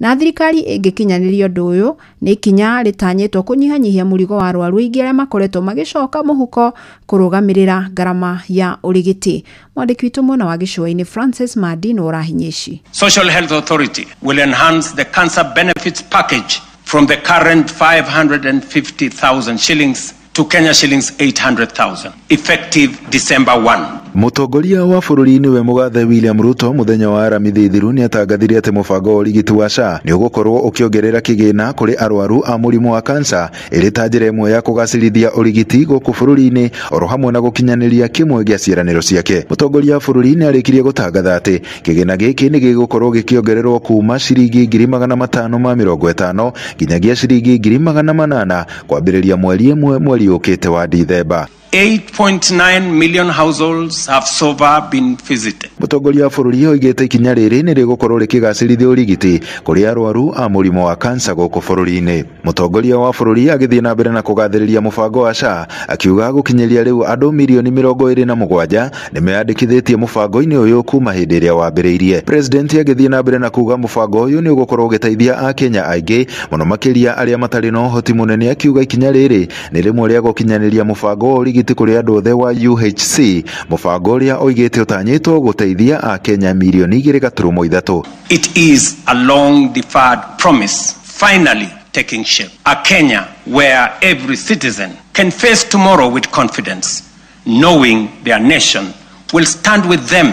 Na thirikari ĩngĩkinyanĩria ũndũ ũyũ nĩ ikinya rĩtanyĩtwo kũnyihanyihia mũrigo wa arwaru aingĩ arĩa makoretwo magĩcoka mũhuko kũrũgamĩrĩra ngarama ya ũrigiti. Mwandĩki witũ mwena wa gĩcũa-inĩ Francis Madino ũrahinyĩci. Social Health Authority will enhance the cancer benefits package from the current 550,000 shillings to Kenya shillings 800,000, effective December 1. Mũtongoria wa bũrũri nĩwe mũgathe William Ruto mũthenya wa Aramithi thiru nĩatangathire atĩ mũbango wa ũrigiti wa SHA nĩũgũkorwo ũkĩongerera kĩgĩna kũrĩ arwaru a mũrimũ wa kansa ĩrĩ ta njĩra ĩmwe ya kũgacĩrithia ũrigiti gũkũ bũrũri-inĩ oro hamwe na gũkinyanĩria kĩmwe gĩa ciĩranĩro ciake. Mũtongoria wa bũrũri nĩarĩkirie gũtangatha atĩ kĩgĩna gĩkĩ nĩgĩgũkorwo gĩkĩongererwo kuma ciringi 550 nginyagia ciringi 800 kwambĩrĩria mweri ĩmwe mweri ũkĩte wa Dithemba. 8.9 million households have so far been visited. Mũtongoria wa bũrũri oigĩte ikinya rĩrĩ nĩ rĩgũkorwo rĩkĩgacĩrithia ũrigiti kũrĩ arwaru a mũrimũ wa kansa gũkũ bũrũri-inĩ. Mũtongoria wa bũrũri agĩthiĩ na mbere na kũgathĩrĩria mũbango wa SHA akiuga gũkinyĩria rĩu andũ mirioni 27 nĩmeyandĩkithĩtie mũbango-inĩ ũyũ kuma hĩndĩ ĩrĩa wambĩrĩirie. President agĩthiĩ na mbere na kuga mũbango ũyũ nĩ ũgũkorwo ũgĩteithia Akenya aingĩ mũno makĩria arĩa matarĩ na ũhoti mũnene, akiuga ikinya rĩrĩ nĩ rĩmwe rĩa gũkinyanĩria mũbango wa ũrigiti kũrĩ andũ othe wa UHC, mũbango ũrĩa oigĩte ũtanyĩtwo gũteithia Akenya mirioni 2.3. It is a long deferred promise finally taking shape. A Kenya where every citizen can face tomorrow with confidence, knowing their nation will stand with them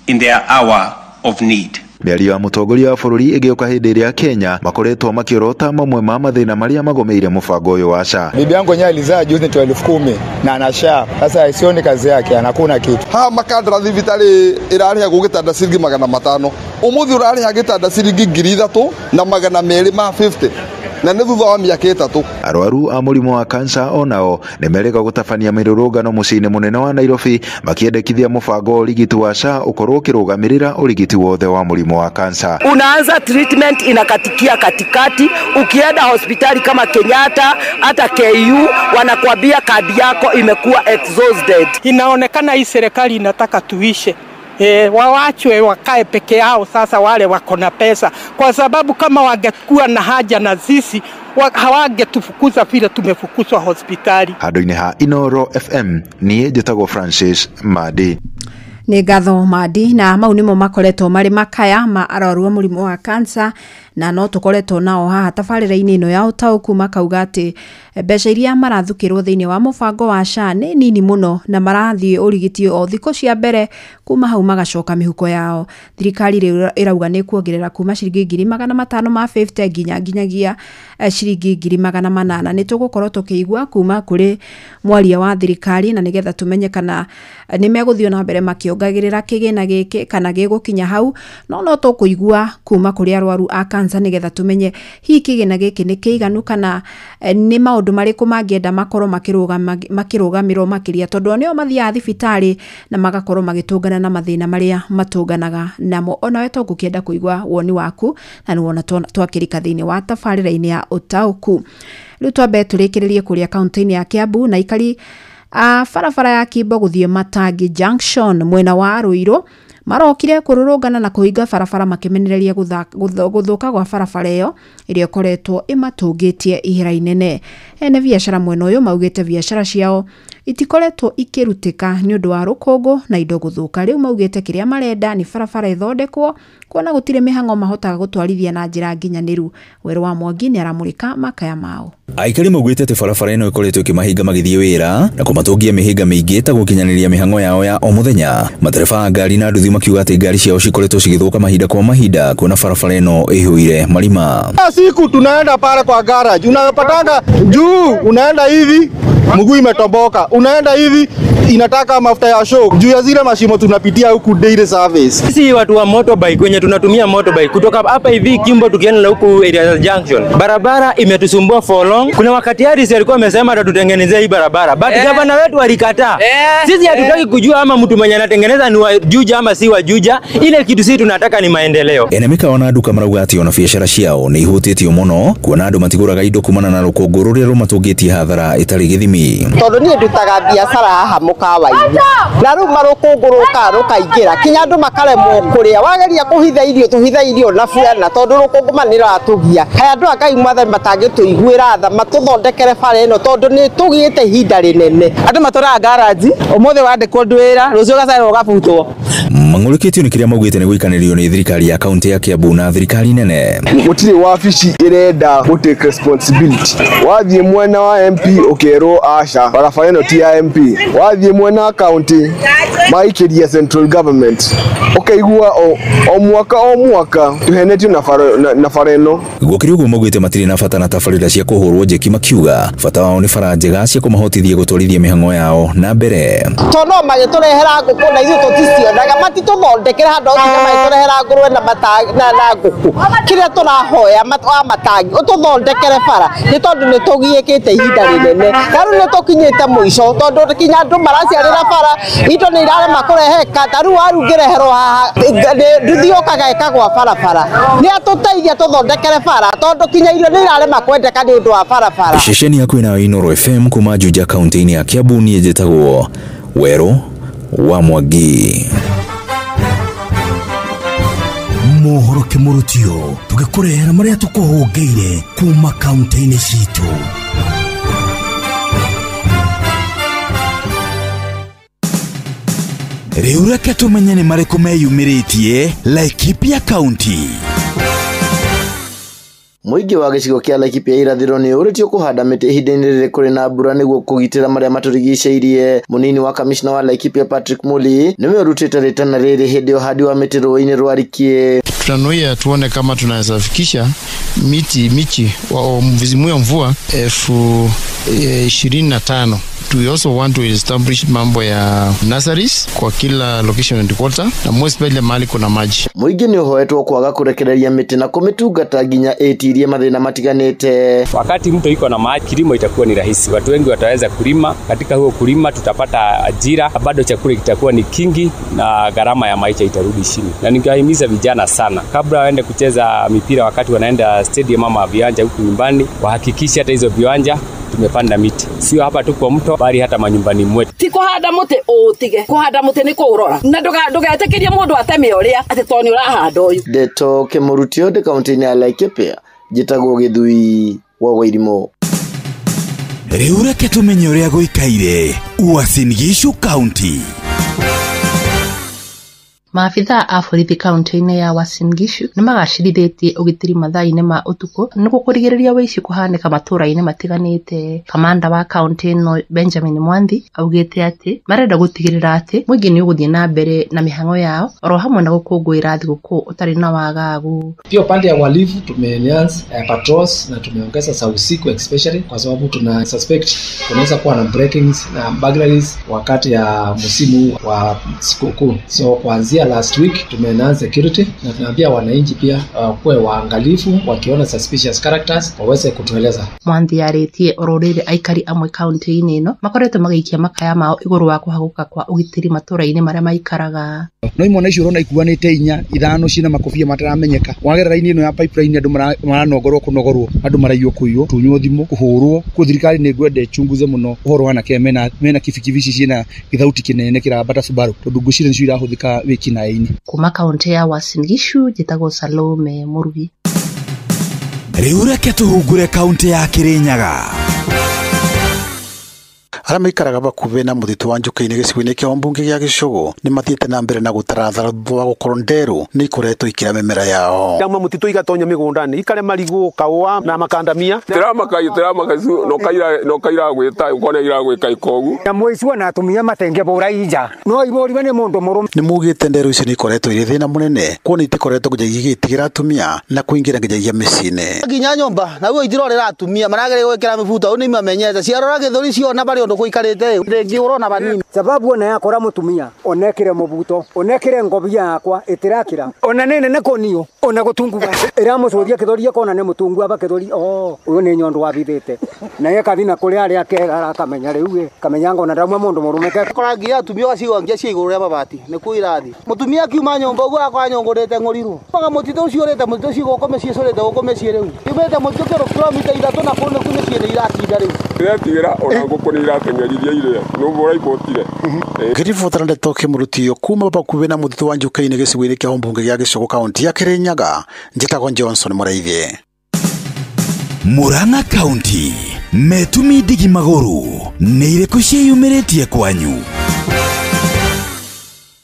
in their hour of need. Mĩario ya mũtongoria wa bũrũri ĩgĩũka hĩndĩ ĩrĩa Kenya makoretwo makĩorota mamwe ma mathĩna marĩa magomeire mũbango ũyũ wa SHA. Bibi yangu yenyewe alizaa juzi ni 10,000 na ana SHA. Sasa sioni kazi yake, anakuna kitu. Ha makandara thibitarĩ ĩrarĩhagwo gĩtanda ciringi 500. Ũmũthĩ ũrarĩha gĩtanda ciringi 3,250. Na nĩ thutha wa mĩaka 3. Arwaru a mũrimũ wa kansa onao nĩmerĩga gũtabania mĩrũrũngano mũciĩ-inĩ mũnene wa Nairobi makĩendekithia mũbango wa ũrigiti wa SHA ũkorwo ũkĩrũgamĩrĩra ũrigiti wothe wa mũrimũ wa kansa. Unaanza treatment inakatikia katikati, ukienda hospitali kama Kenyatta hata KU wanakuambia kadi yako imekuwa exhausted. Inaonekana hii serikali inataka tuishe. Wawachwe wakae peke yao sasa, wale wako na pesa, kwa sababu kama wangekuwa na haja na sisi hawangetufukuza vile tumefukuzwa hospitali. Handũ-inĩ ha Inoro FM niĩ njĩtagwo Francis Madi. Nĩ ngatho Madi. Na mau nĩmo makoretwo marĩ makaya ma arwaru a mũrimũ wa kansa, na no tũkoretwo nao haha tabarĩra-inĩ ĩno ya ũtaũku makauga atĩ mbeca iria marathukĩrwo thĩinĩ wa mũbango wa SHA nĩ nini mũno na marathiĩ ũrigiti o thikũ cia mbere, kuma hau magacoka mĩhuko yao. Thirikari rĩu ĩrauga nĩ kuongerera kuma ciringi 550 nginyagia ciringi 800. Nĩ tũgũkorwo tũkĩigua kuma kũrĩ mwaria wa thirikari na nĩgetha tũmenye kana nĩ megũthiĩ na mbere makĩongagĩrĩra kĩgĩna gĩkĩ kana gĩgũkinya hau, no tũkũigua kuma kũrĩ arwaru a kansa nĩgetha tũmenye hihi kĩgĩna gĩkĩ nĩ kĩiganu kana nĩ maũndũ marĩkũ mangĩenda makorwo makĩrũgamĩrwo makĩria, tondũ nĩo mathiaga thibitarĩ na magakorwo magĩtũngana na mathĩna marĩa matũnganaga namo. Onawe tũngũkĩenda kũigua woni waku na nĩwona twakĩrika thĩinĩ wa tabarĩra-inĩ ya ũtaũku. Rĩu twambe tũrĩkĩrĩrie kũrĩa kaunti-inĩ ya Kiambu na aikari a barabara ya Kimbo gũthiĩ Matangi Junction mwena wa Ruiru marokire kũrũrũngana na kũhinga barabara makĩmenereria gũthũka gwa barabara ĩyo ĩrĩa ĩkoretwo ĩmatũngĩtie ihera inene. Ene biacara mwena ũyũ maugĩte biacara ciao itikoretwo ikĩrutĩka nĩ ũndũ wa rũkũngũ na indo gũthũka. Rĩu maugĩte kĩrĩa marenda nĩ barabara ĩthondekwo kuona gũtirĩ mĩhang'o mahotaga gũtwarithia na njĩra nginyanĩru. Werũ wa Mwangi nĩ aramũrĩka makaya mao. Aikari maugĩte atĩ barabara ĩno ĩkoretwo ĩkĩmahinga magĩthiĩ wĩra na kũmatũngia mĩhĩnga mĩingĩ ta gũkinyanĩria mĩhang'o yao ya o mũthenya. Matereba a ngari na nduthi makiuga atĩ ngari ciao cikoretwo cigĩthũka mahinda kwa mahinda kuona barabara ĩno ĩihũire marima. Siku tunaenda pale kwa garage, unapatanga juu, unaenda hivi mguu imetomboka, unaenda hivi inataka mafuta ya shock juu ya zile mashimo tunapitia huku daily service. Sisi watu wa motorbike wenye tunatumia motorbike kutoka hapa hivi Kimbo tukienda huku area junction, barabara imetusumbua for long. Kuna wakati Harris alikuwa amesema atatutengenezea hii barabara, but gavana wetu alikataa. Sisi hatutaki kujua ama mtu mwenye anatengeneza ni wa Juja ama si wa Juja. Ile kitu sisi tunataka ni maendeleo. Ene mikawa na nduka marauga ati ona biacara ciao nĩ ihutĩtio mũno kuona andũ matigũraga indo kumana na rũkũngũ rũrĩa rũmatũngĩtie hathara ĩtarĩ gĩthimi. ũrĩmi. Tondu niĩ ndutaga biacara haha mũkawa-inĩ na rĩu marũkũngũ rũkaga rũkaingĩra kinya andũ makaremwo kũrĩa, wageria kũhitha irio tũhitha irio na buana tondu rũkũngũ ma nĩrũratũgia. Kaĩ andũ a Ngai mwathani matangĩtũiguĩra tha matũthondekere bara ĩno tondu nĩ tũgĩte ihinda rĩnene. Andũ matũraga garaji ũmũthĩ wandĩkwo ndwĩra rũciũ ũgacererwo ũgabutwo. Mang'ũrĩkĩtio nĩ kĩrĩa maugĩte nĩ gũikanĩrio nĩ thirikari ya kaunti ya Kiambu na thirikari nene. Gũtirĩ wabici ĩrenda gũ take responsibility. Wathiĩ mwena wa MP ũkerwo aca barabara ĩno ti ya MP, wathiĩ mwena wa county maikĩria central government, ũkaigua o mwaka o mwaka tũhenetio na bara ĩno. Gũkĩrĩ ũguo maugĩte matirĩ na bata na tabarĩra cia kũhũrwo njeki, makiuga bata wao nĩ bara njega cia kũmahotithia gũtwarithia mĩhang'o yao na mbere. Tondũ no magĩtũrehera ngũkũ na ithuĩ tũticionaga, matitũthondekere handũ nginya magĩtũrehera ngũrwe na ngũkũ. Kĩrĩa tũrahoya wa matangi ũtũthondekere bara nĩ tondũ nĩ tũgiĩkĩte ihinda rĩnene na rĩu nĩ tũkinyĩte mũico tondũ kinya andũ maraciarĩra bara indo nĩ irarema kũreheka. Ta rĩu waru ngĩreherwo haha nduthi yũkaga ĩkagwa barabara, nĩ atũteithia tũthondekere bara tondũ kinya irio nĩ irarema kwendeka nĩ ũndũ wa barabara. Ceceni yaku ĩnayo Inooro FM kuma Juja kaunti-inĩ ya Kiambu, niĩ njĩtagwo Werũ wa Mwangi. Mohoro kĩmũrutio tũgĩkũrehera marĩa tũkũhũngĩire kuma kaunti-inĩ citũ. Rĩu reke tũmenye nĩ marĩkũ meyumĩrĩtie Laikipia County. Mũingĩ wa gĩcigo kĩa Laikipia irathĩro nĩ ũrĩtio kũhanda mĩtĩ ihinda-inĩ rĩrĩ kũrĩ na mbura nĩguo kũgitĩra marĩa matũrigicĩirie. Mũnini wa kamishna wa Laikipia Patrick Muli nĩwe ũrutĩte rĩtana rĩrĩ hĩndĩ ya ũhandi wa mĩtĩ rũĩ-inĩ rwa Rikie. Tunanuia tuone kama tunaweza fikisha miti michi wa msimu wa mvua 25,000. We also want to establish mambo ya nurseries kwa kila location and quarter na most especially mahali kuna maji. Mũingĩ nĩ ũhoetwo kwaga kũrekereria mĩtĩ na kũmĩtungata nginya ĩtirie mathĩna matiganĩte. Wakati mto iko na maji, kilimo itakuwa ni rahisi, watu wengi wataweza kulima. Katika huo kulima tutapata ajira, bado chakula kitakuwa ni kingi na gharama ya maisha itarudi chini. Na ningewahimiza vijana sana, kabla waende kucheza mipira wakati wanaenda stadium ama viwanja huku nyumbani, wahakikishe hata hizo viwanja tumepanda miti, sio hapa tu kwa mto bali hata manyumbani mwetu. Ti kuhanda muti utige, kuhanda muti ni kuurora na ndugetekerie mundu ateme uria ati to ni urahanda uyu. Ndeto Kĩmũrutio ndĩ kaunti-inĩ ya Laikipia, njĩtagwo Gĩthui wa Wairimu. Rĩu reke tũmenye ũrĩa gũikaire Uasin Gishu County. Maabithaa a borithi kaunti-inĩ ya Uasin Gishu nĩmagacĩrithĩtie ũgitĩri mathaa-inĩ ma ũtukũ nĩguo kũrigĩrĩria ũici kũhanĩka matũra-inĩ matiganĩte. Kamanda wa kaunti ĩno Benjamin Mwanthi augĩte atĩ marenda gũtigĩrĩra atĩ mũingĩ nĩ ũgũthiĩ na mbere na mĩhang'o yao oro hamwe na gũkũngũĩra thigũkũ ũtarĩ na wagagu. Pia upande ya uhalifu tumeenhance patrols na tumeongeza za usiku especially kwa sababu tuna suspect kunaweza kuwa na breakings na burglaries wakati ya msimu wa sikukuu. So kuanzia last week tumeenhance security na tunaambia wananchi pia kuwe waangalifu, wakiona suspicious characters waweze kutueleza. Mwanthi yarĩtie oro rĩrĩ aikari amwe kaunti-inĩ ĩno makoretwo magĩikia makaya mao igũrũ wa kũhagũka kwa ũgitĩri matũra-inĩ marĩa maikaraga. No imwana icio ũrona ikuanĩte inya ithano cina makobia mataramenyeka, wagerera raini ĩno ya pipeline andũ maranongorwo kũnogorwo, andũ maraiywo kũiywo, tunywo thimũ, kũhũrwo. Kuo thirikari nĩ ngwenda ĩchunguze mũno ũhoro wa anake mena kibikibi ici ciĩna gĩthauti kĩnene kĩrambata Subaru, tondũ ngwĩciria nĩcio irahũthĩka wĩkinaĩ-inĩ. Kuma kaunti ya Uasin Gishu njĩtagwo Salome Mũrugi. Rĩu reke tũhungure kaunti ya Kirinyaga. Arĩa maikaraga hakuhĩ na mũtitũ wa Njũkĩ-inĩ gĩcigo-inĩ kĩa mbunge gĩa Gĩcũgũ nĩ mathiĩte na mbere na gũtarathara thutha wa gũkorwo nderũ nĩ ikoretwo ikĩrĩa mĩmera yao. Ndauma mũtitũ igatonya mĩgũnda-inĩ ikare marigũ, kaũa na makandamia. Tiramaka no kaira gwĩta ukona ira gwĩka ikogu. Nyamũ icio na atumia matengĩbũra inja no ibũriwe nĩ mũndũ mũrũme. Nĩ maugĩte nderũ icio nĩ ikoretwo irĩ thĩna mũnene kuona itikoretwo nginyagia igĩtigĩra atumia na kũingĩra nginyagia mĩciĩ-inĩ. Nginya nyũmba naguo itirorera atumia marageria gwĩkĩra mĩbuto nĩ imamenyete ciarora gĩthũri ciona barĩ ũndũ gũikarĩte rĩngĩ ũrona banini. Sababu ona yakora mũtumia onekire mũbuto onekire ngobia yakwa ĩtirakĩra ona nĩ nene kũniũ ona gũtunguha ĩramũcũthia kĩthũri ĩkona nĩ mũtungu aba kĩthũri ũyũ nĩ nyondo wabithĩte naye kathi na kũrĩa arĩa kega akamenya rĩu ĩ kamenya ngona ndauma mũndũ mũrũme ke kora nginya atumia ũgacigongia cia igũrũ rĩa mabati nĩkuo irathi mũtumia akiuma nyũmba ũguo akora nyũngũrĩte ng'ũrirũ maga mũtitũ ũcio ũrĩte mũtitũ ũcio gũkũ mĩciĩ cũrĩte gũkũ mĩciĩ rĩu yumĩte mũtitũ kĩro kilomita 3 na kũu nĩkuo mĩciĩ nĩ iratinda rĩu. Ndĩretigĩra ona ngũkũ nĩ irateng'eririe iria nũguo ũraibũtire. Ngĩribotera ndeto kĩmũrutio kuma bakuhĩ na mũtitũ wa Njuka-inĩ gĩcigo-inĩ kĩa ũmbunge gĩa Gĩcũgũ kaunti ya Kĩrĩnyaga, njĩtagwo Johnson Mũraithi. Murang'a County metumi ndigi magũrũ nĩ irĩkũ ciĩyumĩrĩtie kwanyu?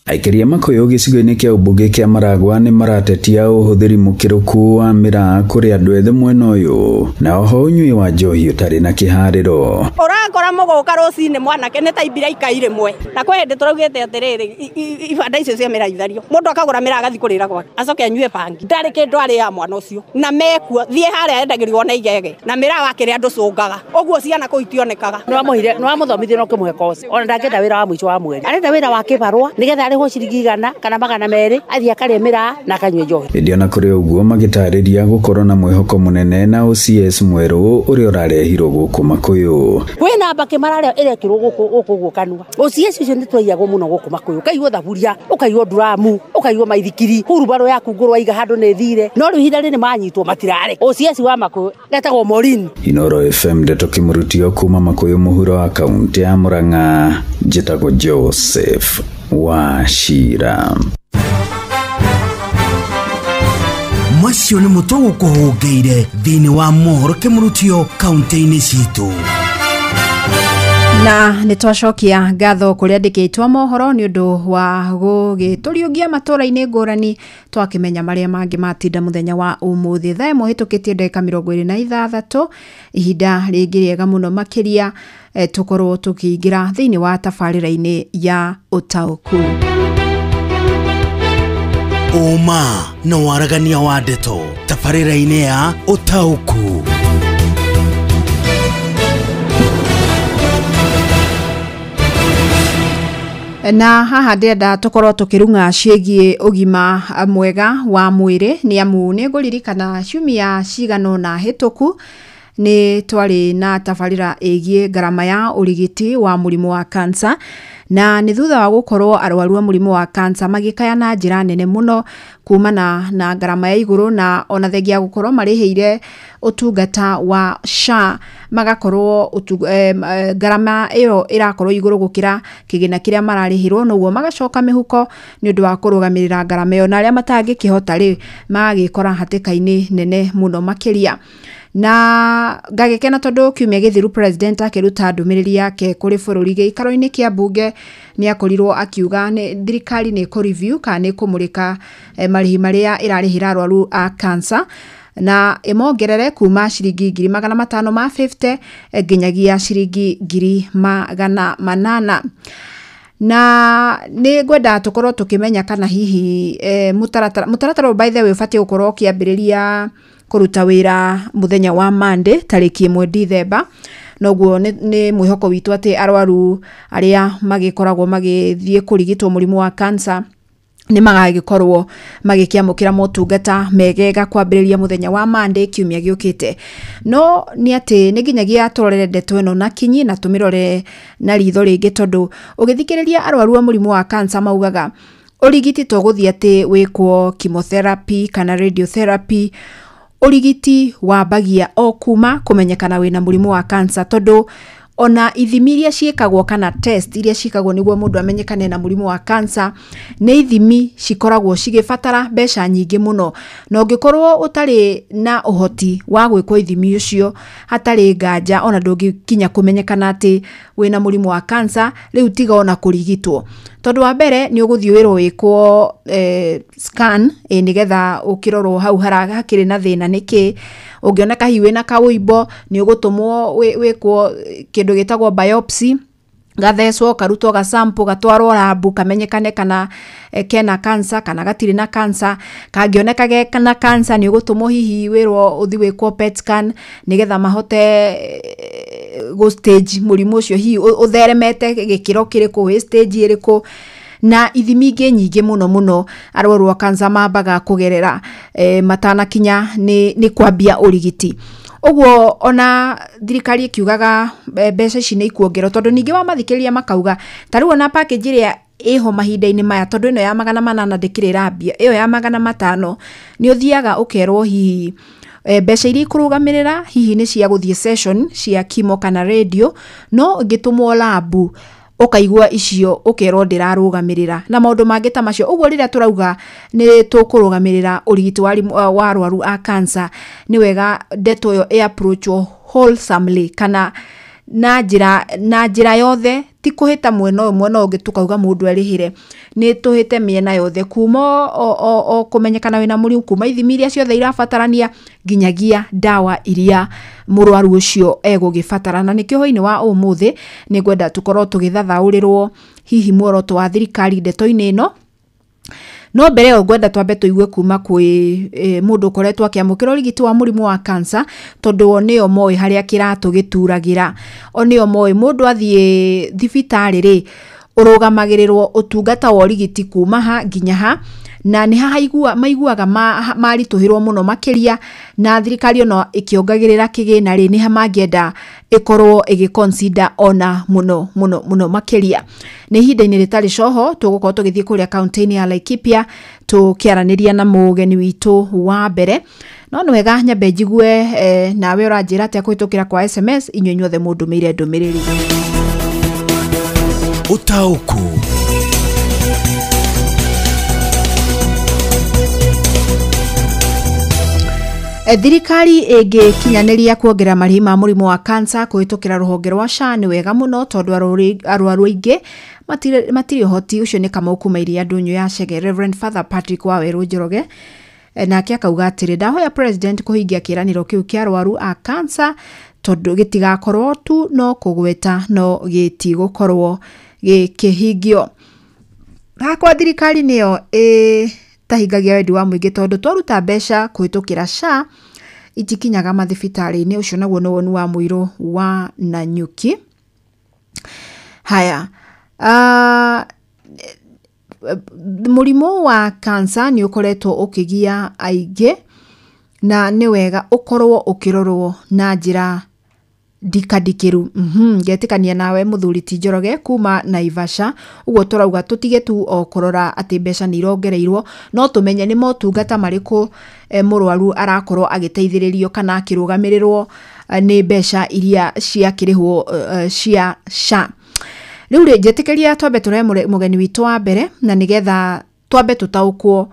Aikaria Makuyu gĩcigo-inĩ kĩa ũmbunge kĩa Maragwa nĩ maratetia ũhũthĩri mũkĩrũku wa mĩraa kũrĩ andũ ethĩ mwena ũyũ na oho ũnyui wa njohi ũtarĩ na kĩharĩro. Ũrakora mũgũka rũcinĩ mwanake nĩ ta ibira ikai rĩmwe na kwĩ hĩndĩ tũraugĩte atĩrĩrĩ, ibanda icio cia mĩraa ithario, mũndũ akagũra mĩraa agathiĩ kũrĩra gwake acoke anyue bangi, ndarĩ kĩndũ arĩaga mwana ũcio na mekuo thiĩ harĩa endagĩrio ona igege na mĩraa wakĩrĩa ndũcũngaga ũguo ciana kũu itionekaga. Nĩwamũthomithia na ũkĩmũhe koci ona ndangĩenda wĩra wa mũico wa mweri, arenda wĩra wa kĩbarũa nĩgetha arĩhwo ciringi 100 kana 200 athiĩ akarĩe mĩraa na akanyue njohi. Ĩndĩ ona kũrĩ ũguo magĩtarĩria gũkorwo na mwĩhoko mũnene na OCS mwerũ ũrĩa ũrarehirwo gũkũ Makuyu. Kwĩna mbakĩ mararĩa ĩrekĩrwo gũkũ ũguo kanua. OCS ũcio nĩ twaiyagwo mũno gũkũ Makuyu, ũkaiywo thaburia, ũkaiywo nduramu, ũkaiywo maithikiri, hurubarũ yaku ngũrũ waiga handũ nĩ thire, no rĩu ihinda rĩrĩ manyitwo matirarĩ. OCS wa Makuyu etagwo Maureen. Inoro FM ndeto kĩmũrutio kuma Makuyu mũhuro wa kaunti ya Murang'a, njĩtagwo Joseph Wachira. Macio nĩ mũtwe gũkũhũngĩire thĩinĩ wa mohoro kĩmũrutio kaunti-inĩ citũ. Na nĩ twacokia ngatho kũrĩa andĩkĩtwo mohoro nĩ ũndũ wa gũgĩtũriũngia matũra-inĩ ngũrani twakĩmenya marĩa mangĩ matinda mũthenya wa ũmũthĩ. Thaa ĩmwe hĩtũkĩtie ndagĩka 26, ihinda rĩngĩ rĩega mũno makĩria tũkorwo tũkĩingĩra thĩinĩ wa tabarĩra-inĩ ya ũtaũku. Ũma na waragania wa ndeto tabarĩra-inĩ ya ũtaũku. Na haha ndĩrenda tũkorwo tũkĩrung'a ciĩgiĩ ũgima mwega wa mwĩrĩ nĩ amu nĩ ngũririkana ciumia cigana ũna hĩtũku nĩ twarĩ na tabarĩra ĩgiĩ ngarama ya ũrigiti wa mũrimũ wa kansa, na nĩ thutha wa gũkorwo arwaru a mũrimũ wa kansa magĩkaya na njĩra nene mũno kumana na ngarama ya igũrũ na ona thengia gũkorwo marĩhĩire ũtungata wa SHA magakorwo ngarama ĩyo ĩrakorwo igũrũ gũkĩra kĩgĩna kĩrĩa mararĩhĩrwo, noguo magacoka mĩhuko nĩ ũndũ wa kũrũgamĩrĩra ngarama ĩyo, na arĩa matangĩkĩhota rĩ magagĩkora hatĩka-inĩ nene mũno makĩria. Na ngagĩkena tondũ kiumia gĩthiru president akĩruta ndũmĩrĩri yake kũrĩ bũrũri gĩikaro-inĩ kĩa mbunge nĩ akorirwo akiuga nĩ thirikari nĩ kũ review kana nĩ kũmũrĩka marĩhi marĩa ĩrarĩhĩra arwaru a cancer na ĩmongerere kuma ciringi 550 nginyagia ciringi 800. Na nĩ ngwenda tũkorwo tũkĩmenya kana hihi mũtaratara by the way ũbatiĩ gũkorwo ũkĩambĩrĩria kũruta wĩra mũthenya wa Monday tarĩki 1 Dithemba, noguo nĩ mwĩhoko witũ atĩ arwaru arĩa magĩkoragwo magĩthiĩ kũrigitwo mũrimũ wa cancer nĩ magagĩkorwo magĩkĩamũkĩra motungata megega kwambĩrĩria mũthenya wa Monday kiumia gĩũkĩte. No nĩ atĩ nĩ nginyagia tũrore ndeto ĩno na kinyi na tũmĩrore na ritho rĩngĩ tondũ ũgĩthikĩrĩria arwaru a mũrimũ wa cancer maugaga ũrigiti to gũthiĩ atĩ wĩkwo chemotherapy kana radiotherapy, ũrigiti wambagia o kuma kũmenyekana wĩna mũrimũ wa cancer tondũ ona ithimi iria ciĩkagwo kana test iria ciĩkagwo nĩguo mũndũ amenyekane na mũrimũ wa cancer nĩ ithimi cikoragwo cigĩbatara mbeca nyingĩ mũno, na ũngĩkorwo ũtarĩ na ũhoti wa gwĩkwo ithimi ũcio hatarĩ nganja ona ndũngĩkinya kũmenyekana atĩ wĩna mũrimũ wa cancer, rĩu tiga ona kũrigitwo tondũ wa mbere nĩ ũgũthiĩ wĩrwo wĩkwo scan nĩgetha ũkĩrorwo hau hakĩrĩ na thĩna nĩkĩ. Ũngĩoneka hihi wĩna kaũimbo nĩ ũgũtũmwo wĩkwo kĩndũ gĩtagwo biopsy, gathecwo karutwo ga sample gatwarwo lab kamenyekane kana kena cancer kana gatirĩ na cancer. Kangĩoneka kena cancer nĩ ũgũtũmwo hihi wĩrwo ũthiĩ wĩkwo PET scan nĩgetha mahote gũ stage mũrimũ ũcio hihi ũtheremete gĩkĩro kĩrĩkũ, wĩ stage ĩrĩkũ, na ithimi ingĩ nyingĩ mũno mũno arwaru a cancer mambaga kũgerera matanakinya nĩ kwambia ũrigiti. Ũguo ona thirikari ĩkiugaga mbeca ici nĩ ikuongererwo tondũ ningĩ wamathikĩrĩria makauga ta rĩu ona package ĩrĩa ĩho mahinda-inĩ maya tondũ ĩno ya 800 ndĩkĩrĩ ĩrambia, ĩyo ya 500 nĩ ũthiaga ũkerwo hihi Mbeca iria ikũrũgamĩrĩra hihi nĩ cia gũthiĩ session cia chemo kana radio, no ngĩtũmwo labu ũkaigua icio ũkerwo ndĩrarũgamĩrĩra na maũndũ mangĩ ta macio. Ũguo rĩrĩa tũrauga nĩ tũkũrũgamĩrĩra ũrigiti wa arwaru a cancer, nĩ wega ndeto ĩyo ĩ approachwo wholesomely kana na njĩra yothe, ti kũhĩta mwena ũyũ mwena ũngĩ tũkauga mũndũ erĩhĩre. Nĩ tũhĩte mĩena yothe kuma o kũmenyekana wĩna mũrimũ, kuma ithimi iria ciothe irabatarania nginyagia ndawa iria mũrwaru ũcio egũgĩbatara. Na nĩkĩo hwainĩ wa ũmũthĩ nĩ ngwenda tũkorwo tũgĩthathaũrĩrwo hihi muoroto wa thirikari ndeto-inĩ ĩno. No mbere ĩyo ngwenda twambe tũigue kuma kwĩ mũndũ ũkoretwo akĩamũkĩra ũrigiti wa mũrimũ wa cancer, tondũ o nĩo moĩ harĩa kĩratũ gĩturagĩra, o nĩo moĩ mũndũ athiĩ thibitarĩ rĩ ũrũgamagĩrĩrwo ũtungata wa ũrigiti kuma ha nginya ha, na nĩ haha maiguaga maritũhĩrwo mũno makĩria, na thirikari ona ĩkĩongagĩrĩra kĩgĩna rĩ nĩ ha mangĩenda ĩkorwo ĩgĩconsider ona mũno mũno mũno makĩria. Nĩ ihinda-inĩ rĩtarĩ coho tũgũkorwo tũgĩthiĩ kũrĩa kaunti-inĩ ya Laikipia tũkĩaranĩria na mũgeni witũ wa mbere. No nĩ wega nyambe njigue nawe ũranjĩra atĩa kũhĩtũkĩra kwa SMS inyuĩ inyuothe mũndũmĩire ndũmĩrĩri. Ũtaũku. Thirikari ĩngĩkinyanĩria kuongerera marĩhi ma mũrimũ wa cancer kũhĩtũkĩra rũhonge rwa SHA nĩ wega mũno, tondũ arwaru aingĩ matirĩ ũhoti. Ũcio nĩ Kamau kuma Iria Ndũnyũ ya Chege. Reverend Father Patrick Wawerũ Njoroge nake akauga atĩrĩ, ndahoya president kũhingia kĩĩranĩro kĩu kĩa arwaru a cancer, tondũ gĩtigakorwo tu no kũgweta no gĩtigũkorwo gĩkĩhingio. Hakwa thirikari nĩyo tahingagia wendi wa mũingĩ, tondũ twaruta mbeca kũhĩtũkĩra SHA itikinyaga mathibitarĩ-inĩ. Ũcio naguo nĩ woni wa mũirũ wa Nanyuki. Haya, mũrimũ wa cancer nĩ ũkoretwo ũkĩgia aingĩ, na nĩ wega ũkorwo ũkĩrorwo na njĩra ndikandikĩru. Ngetĩkania nawe mũthuri ti Njoroge kuma Naivasha. Ũguo tũrauga tũtige tu o kũrora atĩ mbeca nĩ irongereirwo, no tũmenye nĩ motungata marĩkũ mũrwaru arakorwo agĩteithĩrĩrio kana akĩrũgamĩrĩrwo nĩ mbeca iria ciakĩrĩhwo cia SHA. Rĩu rĩ njĩtĩkĩria twambe tũrehe mũgeni witũ wa mbere, na nĩgetha twambe tũtaũkwo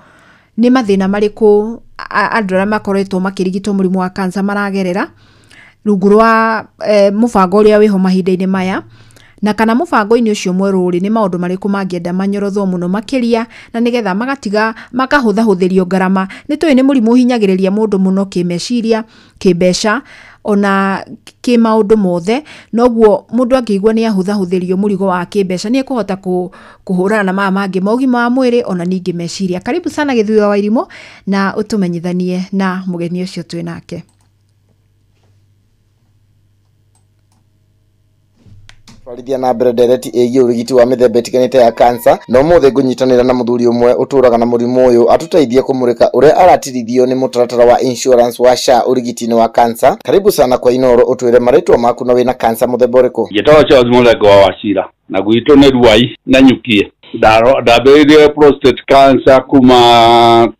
nĩ mathĩna marĩkũ andũ arĩa makoretwo makĩrigitwo mũrimũ wa cancer maragerera rungu rwa mũbango ũrĩa wĩho mahinda-inĩ maya, na kana mũbango-inĩ ũcio mwerũ rĩ nĩ maũndũ marĩkũ mangĩenda manyorothwo mũno makĩria, na nĩgetha magatiga makahũthahũthĩrio ngarama. Nĩ tũĩ nĩ mũrimũ ũhinyagĩrĩria mũndũ mũno kĩmeciria, kĩmbeca, ona kĩmaũndũ mothe. Noguo mũndũ angĩigua nĩ ahũthahũthĩrio mũrigo wa kĩmbeca nĩ ekũhota kũhũrana na maya mangĩ ma ũgima wa mwĩrĩ ona ningĩ meciria. Karibu sana Gĩthuĩ wa Wairimũ, na ũtũmenyithanie na mũgeni ũcio twĩ nake. Twarithia na mbere ndereti ĩgiĩ ũrigiti wa mĩthemba ĩtiganĩte ya cancer, na ũmũthĩ ngũnyitanĩra na mũthuri ũmwe ũtũraga na mũrimũ ũyũ atũteithie kũmũrĩka ũrĩa aratirithio nĩ mũtaratara wa insurance wa SHA ũrigiti-inĩ wa cancer. Karibu sana kwa Inoro, ũtwĩre marĩtwa maku na wĩna cancer mũthemba ũrĩkũ. Njĩtagwo Charles Mũrengo wa Wachira na gwitũ nĩ Ruai na Nyukie. Ndambĩrĩirie prostate cancer kuma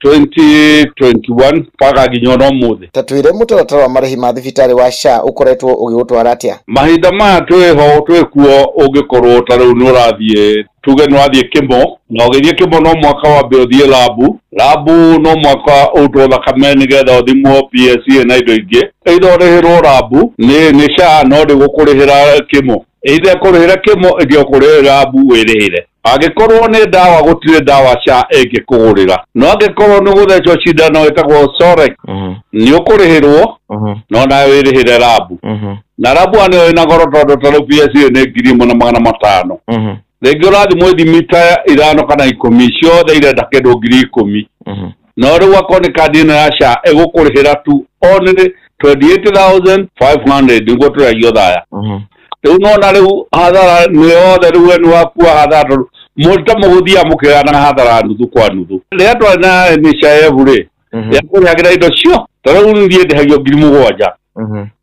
2021 mpaka nginya ona ũmũthĩ. Ta twĩre mũtaratara wa marĩhi ma thibitarĩ wa SHA ũkoretwo ũgĩgũtwara atĩa? Mahinda maya twĩho twĩkuo, ũngĩkorwo ta rĩu nĩ ũrathiĩ tuge nĩ wathiĩ kĩmo, na ũgĩthiĩ kĩmo no mwaka wambe ũthiĩ labu no mwaka ũrutwo thakame nĩgetha ũthimwo PSA na indo ingĩ. Either ũrĩhĩrwo labu nĩ SHA no ndĩgũkũrĩhĩra kĩmo, either kũrĩhĩra kĩmo ĩngĩ ũkũrĩhĩra labu wĩrĩhĩre. Angĩkorwo nĩ ndawa gũtirĩ ndawa SHA ĩngĩkũgũrĩra, no angĩkorwo nĩ gũthecwo cindano ĩtagwo Sorex nĩ ũkũrĩhĩrwo no nawe wĩrĩhĩre labu. Na labu nĩyo ĩna goro tondũ ta rĩu PSA nĩ 1,500. Rĩngĩ ũrathimwo ithimi ta 5 kana 10 ciothe irenda kĩndũ 10,000. No rĩu akorwo nĩ kandi ĩno ya SHA ĩgũkũrĩhĩra tu only 28,500 nĩguo tũragio thaya. Rĩu nona rĩu hathara nĩ yothe rĩu we nĩ wakua hathara tondũ mũndũ ta mũgũthiaga mũkĩgayanaga hathara nuthu kwa nuthu. Rĩrĩa twarĩ na NHIF rĩ, yakũrĩhagĩra indo cio ta rĩu niĩ ndĩhagio 7,000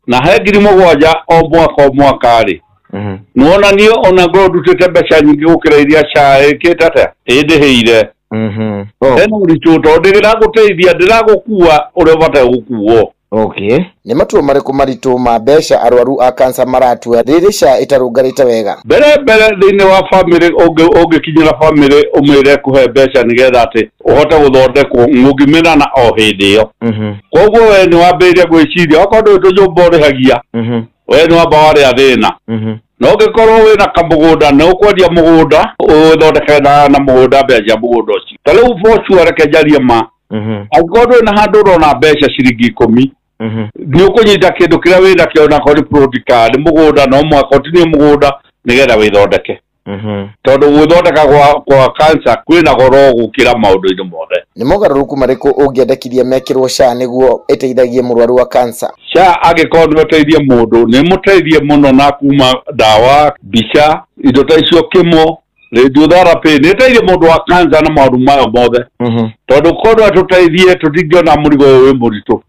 na he 7,000 o mwaka o mwaka rĩ, nĩwona niĩ ona ngorwo ndutĩte mbeca nyingĩ gũkĩra iria SHA ĩkĩte atĩa ĩndĩhĩire. Hena ũritũ tondũ ndĩragũteithia, ndĩragũkua ũrĩa ũbataire gũkuo. Okay. Nĩ matua marĩkũ maritũ ma mbeca arwaru a kansa maratua rĩrĩ SHA ĩtarũngarĩte wega? Mbere mbere thĩinĩ wa family ũngĩkinyĩra family ũmwĩre kũhe mbeca nĩgetha atĩ ũhote gũthondekwo mũngĩmenana o hĩndĩ ĩyo. Koguo we nĩ wambĩrĩria gwĩciria okorwo ndũĩ tũnyũmba ũrĩhagia we nĩ wamba warĩa thĩna. No ũngĩkorwo wĩna kamũgũnda nĩ ũkwendia mũgũnda ũthondeke na mũgũnda mbeca cia mũgũnda ũcio. Ta rĩu for sure reke njarie ma, angĩkorwo ndũrĩ na handũ ũrona mbeca ciringi 10 nĩ ũkũnyita kĩndũ kĩrĩa wĩna kĩo onakorwo nĩ plot kana nĩ mũgũnda, no mũhaka ũtinie mũgũnda nĩgetha wĩthondeke. Tondũ gwĩthondeka kwa cancer kwĩna goro gũkĩra maũndũ-inĩ mothe. Nĩ mogarũrũku marĩkũ ũngĩendekithia mekĩrwo SHA nĩguo ĩteithagie mũrwaru wa cancer? SHA angĩkorwo nĩ ũteithie mũndũ nĩ mũteithie mũno na kuma ndawa, mbica, indo ta icio, kĩmo, radiotherapy, nĩ ĩteithie mũndũ wa cancer na maũndũ mayo mothe. Tondũ korwo atũteithie tũtingĩona mũrigo ũyũ wĩ mũritũ.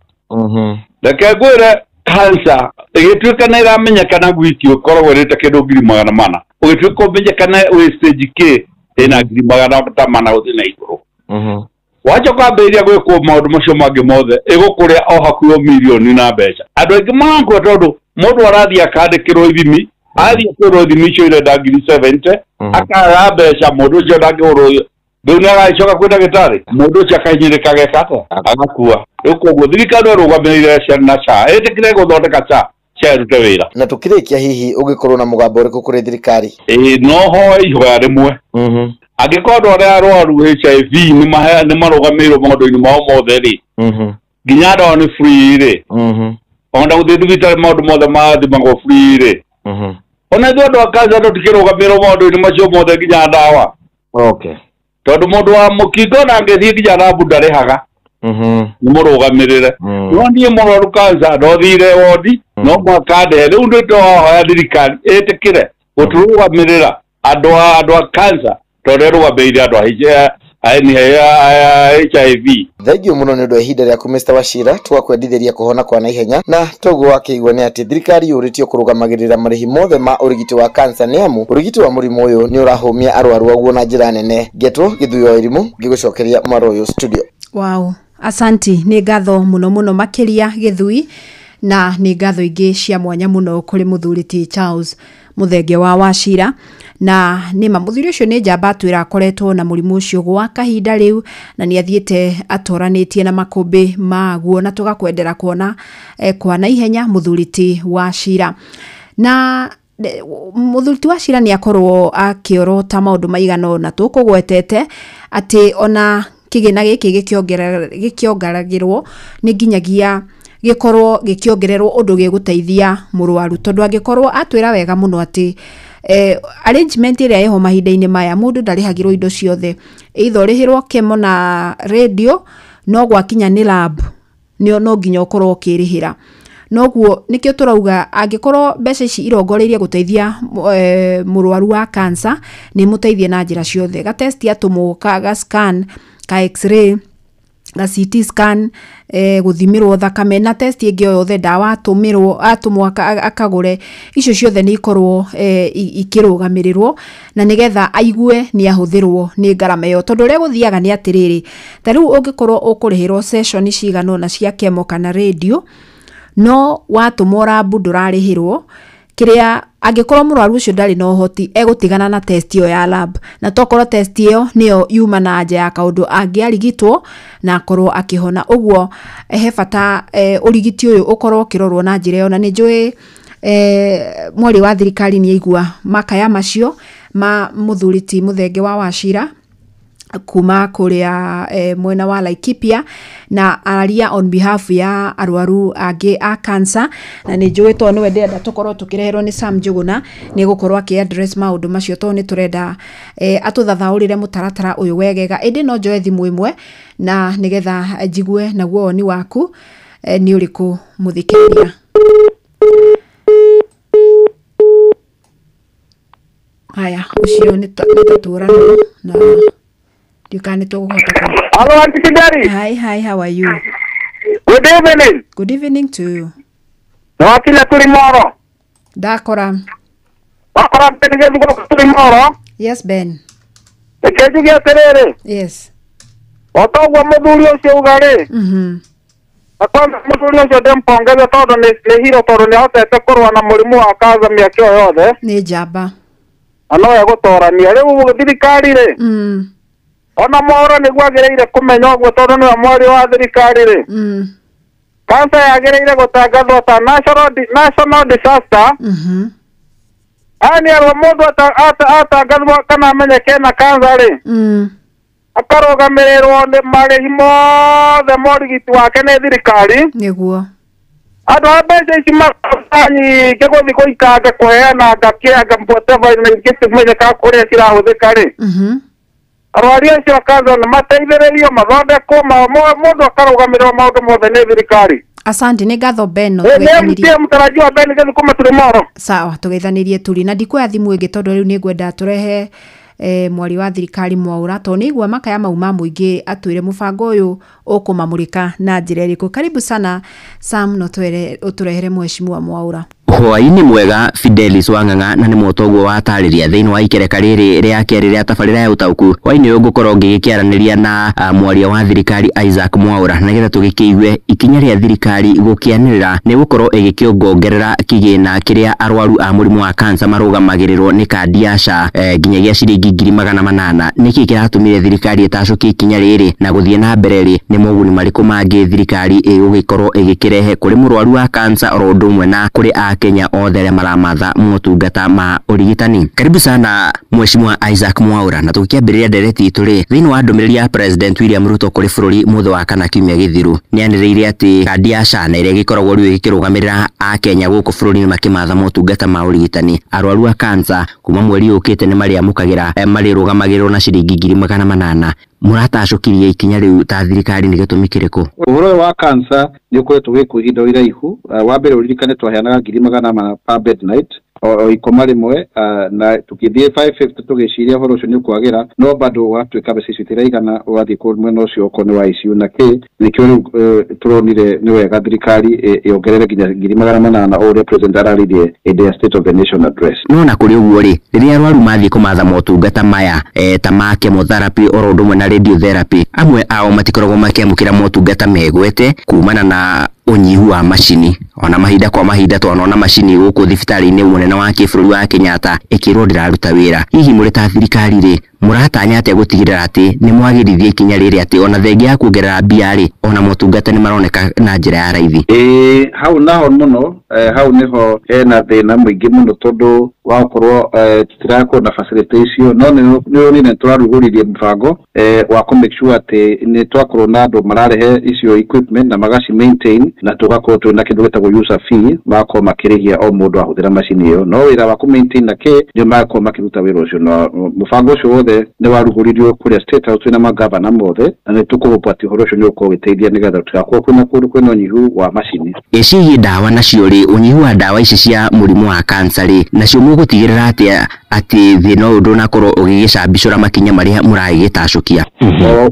Reke ngwĩre cancer ĩgĩtuĩka nĩ ĩramenyekana gwiki ũkoragwo ĩrĩte kĩndũ 400,000. Ũgĩtuĩka ũmenyekane wĩ stage K ĩna 400,000 gũthiĩ na igũrũ. Wacoka ambĩrĩria gwĩkwo maũndũ macio mangĩ mothe ĩgũkũrĩa o hakuhĩ mirioni na mbeca. Andũ aingĩ marakua tondũ mũndũ arathiĩ akandĩkĩrwo ithimi, athiĩ kũrwo ithimi icio irenda 70,000, akaga mbeca mũndũ ũcio ndangĩhũrwo rĩu nĩ agagĩcoka kwĩ ndagĩtarĩ mũndũ ũcio akahinyĩrĩka ageka atĩa agakua. Rĩu koguo thirikari no ĩrũgamĩrĩre na SHA ĩtĩkĩre gũthondeka SHA SHA ĩrute wĩra. Na tũkĩrĩkia hihi ũngĩkorwo na mũgambo ũrĩkũ kũrĩ thirikari? Ĩĩ no hoe ihoya rĩmwe. Angĩkorwo andũ arĩa arwaru HIV nĩ marũgamĩrĩirwo maũndũ-inĩ mao mothe rĩ, nginya ndawa nĩ free rĩ, ona gũthiĩ thibitarĩ maũndũ mothe mathimagwo free rĩ, ona ithuĩ andũ a cancer tũtikĩrũgamĩrĩrwo maũndũ-inĩ macio mothe nginya ndawa. Okay. Tondũ mũndũ wa mũkingo ona angĩthiĩ nginya rambu ndarĩhaga nĩ mũrũgamĩrĩre. No niĩ mũrwaru cancer ndothire wodi no mũhaka ndĩhe. Rĩu nĩ tũrahoya thirikari ĩtĩkĩre gũtũrũgamĩrĩra andũ a cancer tondũ ĩrũgamĩrĩire andũ a HIV. Thengiũ mũno nĩ ũndũ wa ihinda rĩaku Mr. Wachira, tũgakwendithĩria kũhona kwa naihenya. Na toguo wakĩigua nĩ atĩ thirikari yũrĩtio kũrũgamagĩrĩra marĩhi mothe ma ũrigiti wa cancer nĩ amu ũrigiti wa mũrimũ ũyũ nĩ ũrahũmia arwaru aguo na njĩra nene. Ngetwo Gĩthuyo wa Irimũ ngĩgũcokeria mwaro ũyũ studio. Wow, asanti, nĩ ngatho mũno mũno makĩria Gĩthui, na nĩ ngatho ingĩ cia mwanya mũno kũrĩ mũthuri ti Charles Muthenge wa Wachira. Na nĩ ma mũthuri ũcio nĩ njamba atwĩra akoretwo na mũrimũ ũcio gwa kahinda rĩu na nĩ athiĩte atoranĩtie na makũmbĩ maguo, na tũgakwendera kuona kwa naihenya mũthuri ti Wachira. Na mũthuri ti Wachira nĩ akorwo akĩorota maũndũ maigana ũna tũkũgwetete atĩ ona kĩgĩna gĩkĩ gĩkĩongeragĩrwo nĩ nginyagia gĩkorwo gĩkĩongererwo ũndũ gĩgũteithia mũrwaru, tondũ angĩkorwo atwĩra wega mũno atĩ arrangement ĩrĩa ĩho mahinda-inĩ maya mũndũ ndarĩhagĩrwo indo ciothe, either ũrĩhĩrwo kemo na radio no gwakinya nĩ lab nĩ no nginya ũkorwo ũkĩrĩhĩra. Noguo nĩkĩo tũrauga angĩkorwo mbeca ici irongoreirie gũteithia mũrwaru wa cancer nĩ mũteithie na njĩra ciothe, ga test atũmwo, ga scan, ka x-ray, ga CT scan, gũthimĩrwo thakame na test ĩngĩ o yothe, ndawa atũmĩrwo atũmwo akagũre, icio ciothe nĩ ikorwo ikĩrũgamĩrĩrwo na nĩgetha aigue nĩ ahũthĩrwo nĩ ngarama ĩyo. Tondũ ũrĩa gũthiaga nĩ atĩrĩrĩ, ta rĩu ũngĩkorwo ũkũrĩhĩrwo session cigana ũna cia kemo kana radio, no watũmwo rambu ndũrarĩhĩrwo, kĩrĩa angĩkorwo mũrwaru ũcio ndarĩ na ũhoti egũtigana na test ĩyo ya lab, na tokorwo test ĩyo nĩyo yuma na nja ya kaũndũ angĩarigitwo na akorwo akĩhona. Ũguo he bata ũrigiti ũyũ ũkorwo ũkĩrorwo na njĩra ĩyo, na nĩ njũĩ mwarĩ wa thirikari nĩ aigua makaya macio ma mũthuri ti Muthenge wa Wachira kuma kuria mwena wa Laikipia, na aria on behalf ya arwaru angĩ a cancer, na nĩ njũĩ tondũ nĩwe ndĩrenda tũkorwo tũkĩreherwo nĩ Sam Njuguna nĩ gũkorwo akĩ address maũndũ macio, tondũ nĩ tũrenda atũthathaũrĩre mũtaratara ũyũ wegega. Ĩndĩ no njoe thimũ ĩmwe na nĩgetha njigue naguo woni waku nĩ ũrĩkũ mũthikĩrĩria. Haya, ũcio nĩ tatũranwo na Hello, Auntie Kindari. Hi, hi, how are you? Good evening. Good evening to you. Nawakila tulimoro. Dakora. Wakora mpenige tulimoro. Yes, Ben. Ekejugia terere. Yes. Otogwa muthuri ucio ugari. Na kwanza mũthuri ũcio ndĩmpongeze tondũ nĩ hero tondũ nĩ ahotete kũrũa na mũrimũ wa kansa mĩaka ĩyo yothe. Nĩ njamba. Na no egũtorania rĩu thirikari rĩ. Ona Mwaura nĩguo agĩrĩire kũmenya ũguo tondũ nĩwe mwaria wa thirikari rĩ. Kansa yagĩrĩire gũtangathwo ta national disaster. Ani arwa mũndũ atangathwo kana amenyeke na kansa rĩ. Akarũgamĩrĩrwo nĩ marĩhi mothe ma ũrigiti wake nĩ thirikari. Nĩguo. Andũ a mbeca ici maroka nyingĩ gũthiĩ gũikanga kũheana ngakĩanga whatever na ingĩtimenyeka kũrĩa cirahũthĩka rĩ. Arwari acio a kansa nĩ mateithĩrĩrio mathondekwo mũndũ akarũgamĩrĩrwo maũndũ mothe nĩ thirikari. Asante nĩ ngatho Ben. Nĩ mũtarajiwa Ben gĩthiĩ kuma Turimoro. Sawa tũgeithanĩrie turi na ndikuoya thimũ ĩngĩ tondũ rĩu nĩ ngwenda tũrehe mwari wa thirikari Mwaura tondũ nĩ igua makaya mau ma mũingĩ atwĩre mũbango ũyũ ũkũmamũrĩka na njĩra ĩrĩkũ. Karibu sana Sam, no ũtũrehere mheshimiwa Mwaura. Hwaĩ-inĩ mwega Fidelis Wang'ang'a na nĩ mũtongo wa tarĩria thĩinĩ wa ikereka rĩrĩ rĩa kerĩ rĩa tabarĩra ya ũtaũku. Hwaĩ-inĩ ũyũ ngũkorwo ngĩgĩkĩaranĩria na mwaria wa thirikari Isaac Mwaura nĩgetha tũgĩkĩigue ikinya rĩa thirikari gũkĩanĩrĩra nĩ gũkorwo ĩgĩkĩongongerera kĩgĩna kĩrĩa arwaru a mũrimũ wa kansa marũgamagĩrĩrwo nĩ kandi ya SHA nginyagia ciringi 800,000. Nĩkĩ kĩratũmire thirikari ĩtacũkie ikinya rĩrĩ na gũthiĩ na mbere rĩ nĩ moguni marĩkũ mangĩ thirikari ĩgũgĩkorwo ĩgĩkĩrehe kũrĩ mũrwaru wa kansa oro ũndũ ũmwe na kũrĩ Akenya othe arĩa maramatha motungata ma ũrigitani. Karibu sana Mheshimiwa Isaac Mwaura, na tũgĩkĩambĩrĩria ndereti itũ rĩ thĩinĩ wa ndũmĩrĩri ya President William Ruto kũrĩ bũrũri mũthĩ wa kana kiumia gĩthiru nĩanĩrĩire atĩ kandi ya SHA na ĩrĩa ĩgĩkoragwo rĩu ĩgĩkĩrũgamĩrĩra Akenya gũkũ bũrũri-inĩ makĩmatha motungata ma ũrigitani arwaru a kansa kuma mweri ũkĩte nĩ marĩamũkagĩra marĩrũgamagĩrĩrwo na ciringi 800,000. Mũratacũkirie ikinya rĩu ta thirikari nĩ gĩtũmi kĩrĩkũ? Ũhoro wa kansa nĩ ũkoretwo wĩ ihinda iraihu. Wa mbere ũririkane twaheanaga 400 per bed night o ikoma rĩmwe, na tũkĩthiĩ 550 tũgĩciria ũhoro ũcio nĩ ũkwagĩra, no bado watuĩka mbeca icio itiraigana ũgathiĩ kũ mwena ũcio okorwo nĩ wa ICU na kĩ nĩkĩo rĩu tũronire nĩ wega thirikari ĩongerere nginya 800,000 o ũrĩa president araririe hĩndĩ ya State of the Nation Address. No na kũrĩ ũguo rĩ rĩrĩa arwaru mathiĩ kũmatha motungata maya ta ma chemotherapy oro ũndũ ũmwe na radiotherapy amwe ao matikoragwo makĩamũkĩra motungata megwete kumana na ũnyihu wa macini. Ona mahinda kwa mahinda twanona macini gũkũ thibitarĩ-inĩ mũnene wa kĩbũrũri wa Kenyatta ĩkĩrwo ndĩraruta wĩra. Hihi mũrĩ ta thirikari rĩ mũratanya atĩa gũtigĩrĩra atĩ nĩ mwagĩrithia ikinya rĩrĩ atĩ ona thengia ya kuongerera mbia rĩ ona motungata nĩ maroneka na njĩra ya raithi? Hau naho mũno hau nĩho hena thĩna mũingĩ mũno tondũ wa gũkorwo tũtirakorwo na facility icio, no nĩ tũrarugũririe mũbango wa kũ make sure atĩ nĩ twakorwo na andũ mararehe icio equipment na magaci maintain na tũgakorwo twĩna kĩndũ gĩtagwo user fee magakorwo makĩrĩhia o mũndũ ahũthĩra macini ĩyo, no wĩra wa kũ maintain na kĩ nĩ magakorwo makĩruta wĩra ũcio, na mũbango ũcio wothe nĩ warugũririo kũrĩa State House twĩna magavana mothe na nĩ tũkũhopa atĩ ũhoro ũcio nĩ ũgũkorwo ũgĩteithia nĩgetha tũtigakorwo kwĩna kũndũ kwĩna ũnyihu wa macini. Ĩcigie ndawa nacio rĩ ũnyihu wa ndawa ici cia mũrimũ wa kansa rĩ nacio mũgũtigĩrĩra atĩa atĩ thĩna ũyũ ndũnakorwo ũgĩgĩcambicũra makinya marĩa mũragĩgĩtacũkia?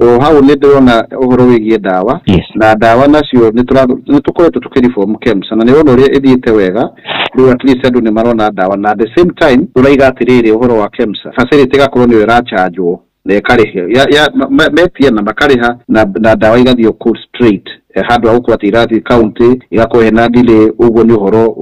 O hau nĩ ndĩrona ũhoro wĩgiĩ ndawa na ndawa nacio nĩ tũkoretwo tũkĩreform KEMSA na nĩ ũrona ũrĩa ĩthiĩte wega rĩu at least andũ nĩ marona ndawa, na at the same time tũraiga atĩrĩrĩ ũhoro wa KEMSA facility ĩgakorwo nĩyo ĩrachanjwo na ĩkarĩha metia na makarĩha na ndawa igathiĩ kũ straight handũ ha gũkorwo atĩ irathiĩ county igakorwo hena delay. Ũguo nĩ ũhoro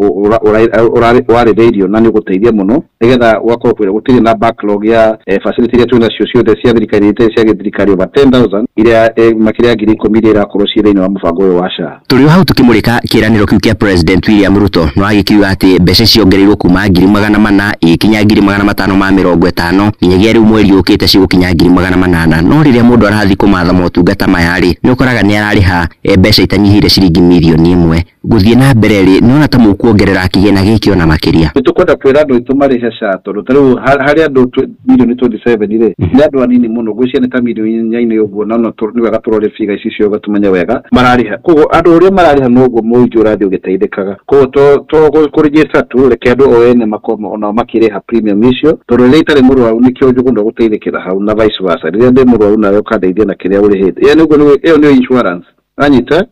warĩrĩirio na nĩ ũgũteithia mũno nĩgetha ũgakorwo kwĩra gũtirĩ na backlog ya facility iria twĩ nacio ciothe cia thirikari itarĩ cia gĩthirikari over 10,000 iria makĩria ya 10,000 iria irakorwo ciĩ thĩinĩ wa mũbango ũyũ wa SHA. Tũrĩ o hau tũkĩmũrĩka kĩĩranĩro kĩu kĩa President William Ruto no agĩkiuga atĩ mbeca ciongereirwo kuma 400,000 igĩkinya 550,000 nginyagia rĩu mweri ũkĩte cigũkinya 800,000. No rĩrĩa mũndũ arathiĩ kũmatha motungata maya rĩ nĩ ũkoraga nĩ ararĩha mbeca itanyihĩire ciringi 1 million. Gũthiĩ na mbere rĩ nĩwona ta mũkuongerera kĩgĩna gĩkĩ ona makĩria? Nĩ tũkwenda kwĩra andũ aitũ marĩhe SHA tondũ ta rĩu harĩ andũ 27 million rĩ nĩ andũ anini mũno, ngwĩciria nĩ ta 4 million ũguo, na no nĩ wega tũrore figure ici ciothe tũmenye wega mararĩha. Koguo andũ ũrĩa mararĩha noguo mũingĩ ũrathiĩ ũgĩteithĩkaga. Koguo to kũregister tu reke andũ o ene makorwo onao makĩrĩha premium icio tondũ rĩrĩa itarĩ mũrwaru nĩkĩo njũgũna gũteithĩkĩra hau na vice versa, rĩrĩa ndĩ mũrwaru nawe ũkandeithia na kĩrĩa ũrĩhĩte. Ĩyo nĩguo ĩyo nĩyo insurance anyita.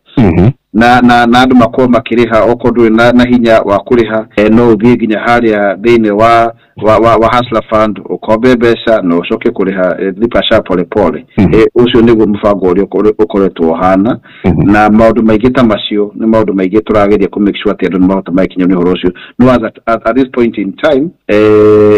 na andũ makorwo makĩrĩha okorwo ndũrĩ na hinya wa kũrĩha no ũthiĩ nginya harĩa thĩinĩ wa Hustler Fund ukombe mbeca na ucoke kũrĩha lipa SHA pole pole. Ũcio nĩguo mũbango ũrĩa ũkoretwo ũhana na maũndũ maingĩ ta macio nĩ maũndũ maingĩ tũrageria kũ make sure atĩ andũ nĩ mahota magĩkinyĩrwo nĩ ũhoro ũcio. No at this point in time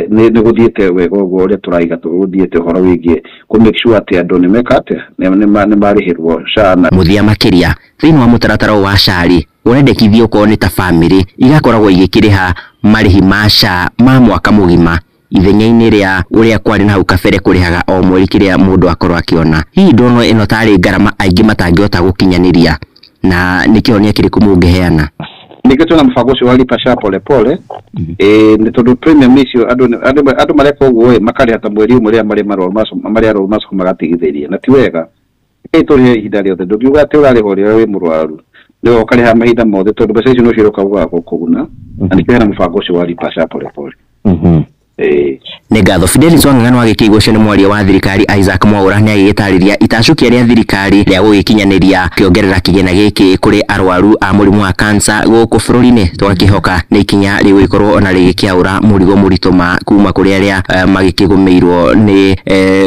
nĩ gũthiĩte wega ũguo ũrĩa tũraiga gũthiĩte ũhoro wĩgiĩ kũ make sure atĩ andũ nĩ meka atĩa nĩ marĩhĩrwo SHA. Na mũthia makĩria thĩinĩ wa mũtaratara wa SHA rĩ ũrendekithio okorwo nĩ ta bamĩrĩ igakoragwo igĩkĩrĩha marĩhi ma SHA ma mwaka mũgima ithenya-inĩ rĩa ũrĩa kwarĩ na hau kabere kũrĩhaga o mweri kĩrĩa mũndũ akorwo akĩona. Hihi ndona ĩno tarĩ ngarama aingĩ matangĩhota gũkinyanĩria na nĩ kĩhonia kĩrĩkũ mũngĩheana? Nĩkĩo twĩna mũbango ũcio wa lipa SHA pole pole nĩ tondũ premium icio andũ mareka ũguo makarĩha ta mweri ũmwe rĩrĩa marĩ arwaru macoka magatigithĩria na ti wega. Tũrĩhe ihinda rĩothe ndũngiuga atĩ ũrarĩha ũrĩa wĩ mũrwaru nĩwe ũkarĩha mahinda mothe tondũ mbeca icio no ciroka gũkũguna na nĩkĩo hena mũbango ũcio wa lipa SHA pole pole. Nĩ ngatho Fidelis Wang'ang'a agĩkĩigua ũcio nĩ mwaria wa thirikari Isaac Mwaura nĩ agĩgĩtarĩria itacũkia rĩa thirikari rĩa gũgĩkinyanĩria kĩongerera kĩgĩna gĩkĩ kũrĩ arwaru a mũrimũ wa kansa gũkũ bũrũri-inĩ. Tũgakĩhoka nĩ ikinya rĩgũgĩkorwo ona rĩgĩkĩaũra mũrigo mũritũ ma kuma kũrĩ arĩa magĩkĩgũmĩirwo nĩ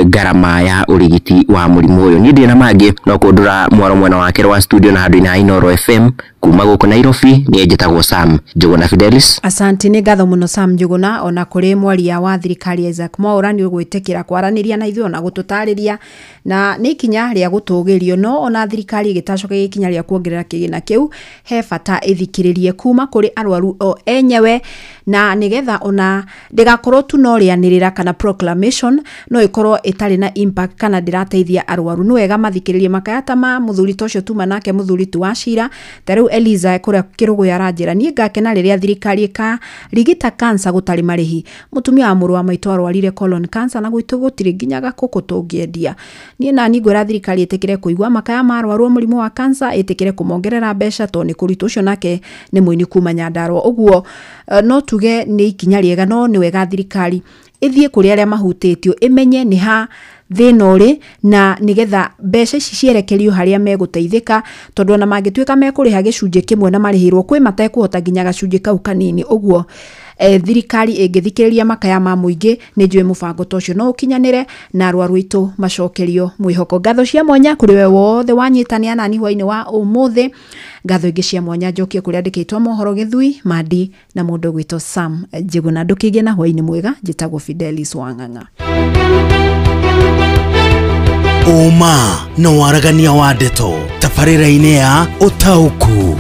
ngarama ya ũrigiti wa mũrimũ ũyũ. Niĩ ndirĩ na mangĩ no kũndũra mwaro mwena wake wa studio na handũ-inĩ ha Inooro FM kuma gũkũ Nairobi. Niĩ njĩtagwo Sam Njũgũna. Fidelis, asante. Nĩ ngatho mũno Sam Njũgũna ona kũrĩ mwaria wa thirikari Isaac Mwaura nĩ ũgwĩtĩkĩra kwaranĩria na ithuĩ ona gũtũtarĩria na nĩ ikinya rĩa gũtũgĩrio no ona thirikari ĩgĩtacoka ikinya rĩa kuongerera kĩgĩna kĩu he bata ĩthikĩrĩrie kuma kũrĩ arwaru o enyewe na nĩgetha ona ndĩgakorwo tu no rĩanĩrĩra kana proclamation no ĩkorwo ĩtarĩ na impact kana ndĩrateithia arwaru. Nĩ wega mathikĩrĩrie makaya ta ma mũthuri ta ũcio tuma nake mũthuri tu wa cira ta rĩu Eliza kũrĩa Kĩrũgũya aranjĩra niĩ ngakena rĩrĩa thirikari ĩkarigita cancer gũtarĩ marĩhi. Mũtumia wa mũrũ wa maitũ arwarire colon cancer na gwitũ gũtirĩ nginya gakũkũ tũngĩendia. Niĩ nani ngwĩra thirikari ĩtĩkĩre kũigua makaya ma arwaru a mũrimũ wa cancer ĩtĩkĩre kũmongerera mbeca tondũ nĩ kũritũ. Ũcio nake nĩ mũini kuma Nyandarua. Ũguo no tuge nĩ ikinya rĩega no nĩ wega thirikari ĩthiĩ kũrĩ arĩa mahutĩtio ĩmenye nĩ ha thĩna ũrĩ na nĩgetha mbeca ici cierekerio harĩa megũteithĩka tondũ ona mangĩtuĩka mekũrĩha gĩcunjĩ kĩmwe na marĩhĩrwo kwĩ matekũhota nginya gacunjĩ kau kanini. Ũguo thirikari ĩngĩthikĩrĩria makaya ma mũingĩ nĩ njũĩ mũbango ta ũcio no ũkinyanĩre na arwaru aitũ macokerio mwĩhoko. Ngatho cia mwanya kũrĩ we wothe wanyitanĩra nani hwainĩ wa ũmũthĩ. Ngatho ingĩ cia mwanya njokie kũrĩa andĩkĩtwo mohoro Gĩthui Mandi na mũndũ ũgwĩtwo Sam Njũgũna. Ndũkĩgĩe na hwainĩ mwega. Njĩtagwo Fidelis Wang'ang'a. Ũma na waragania wa ndeto tabarĩra-inĩ ya Ũtaũku.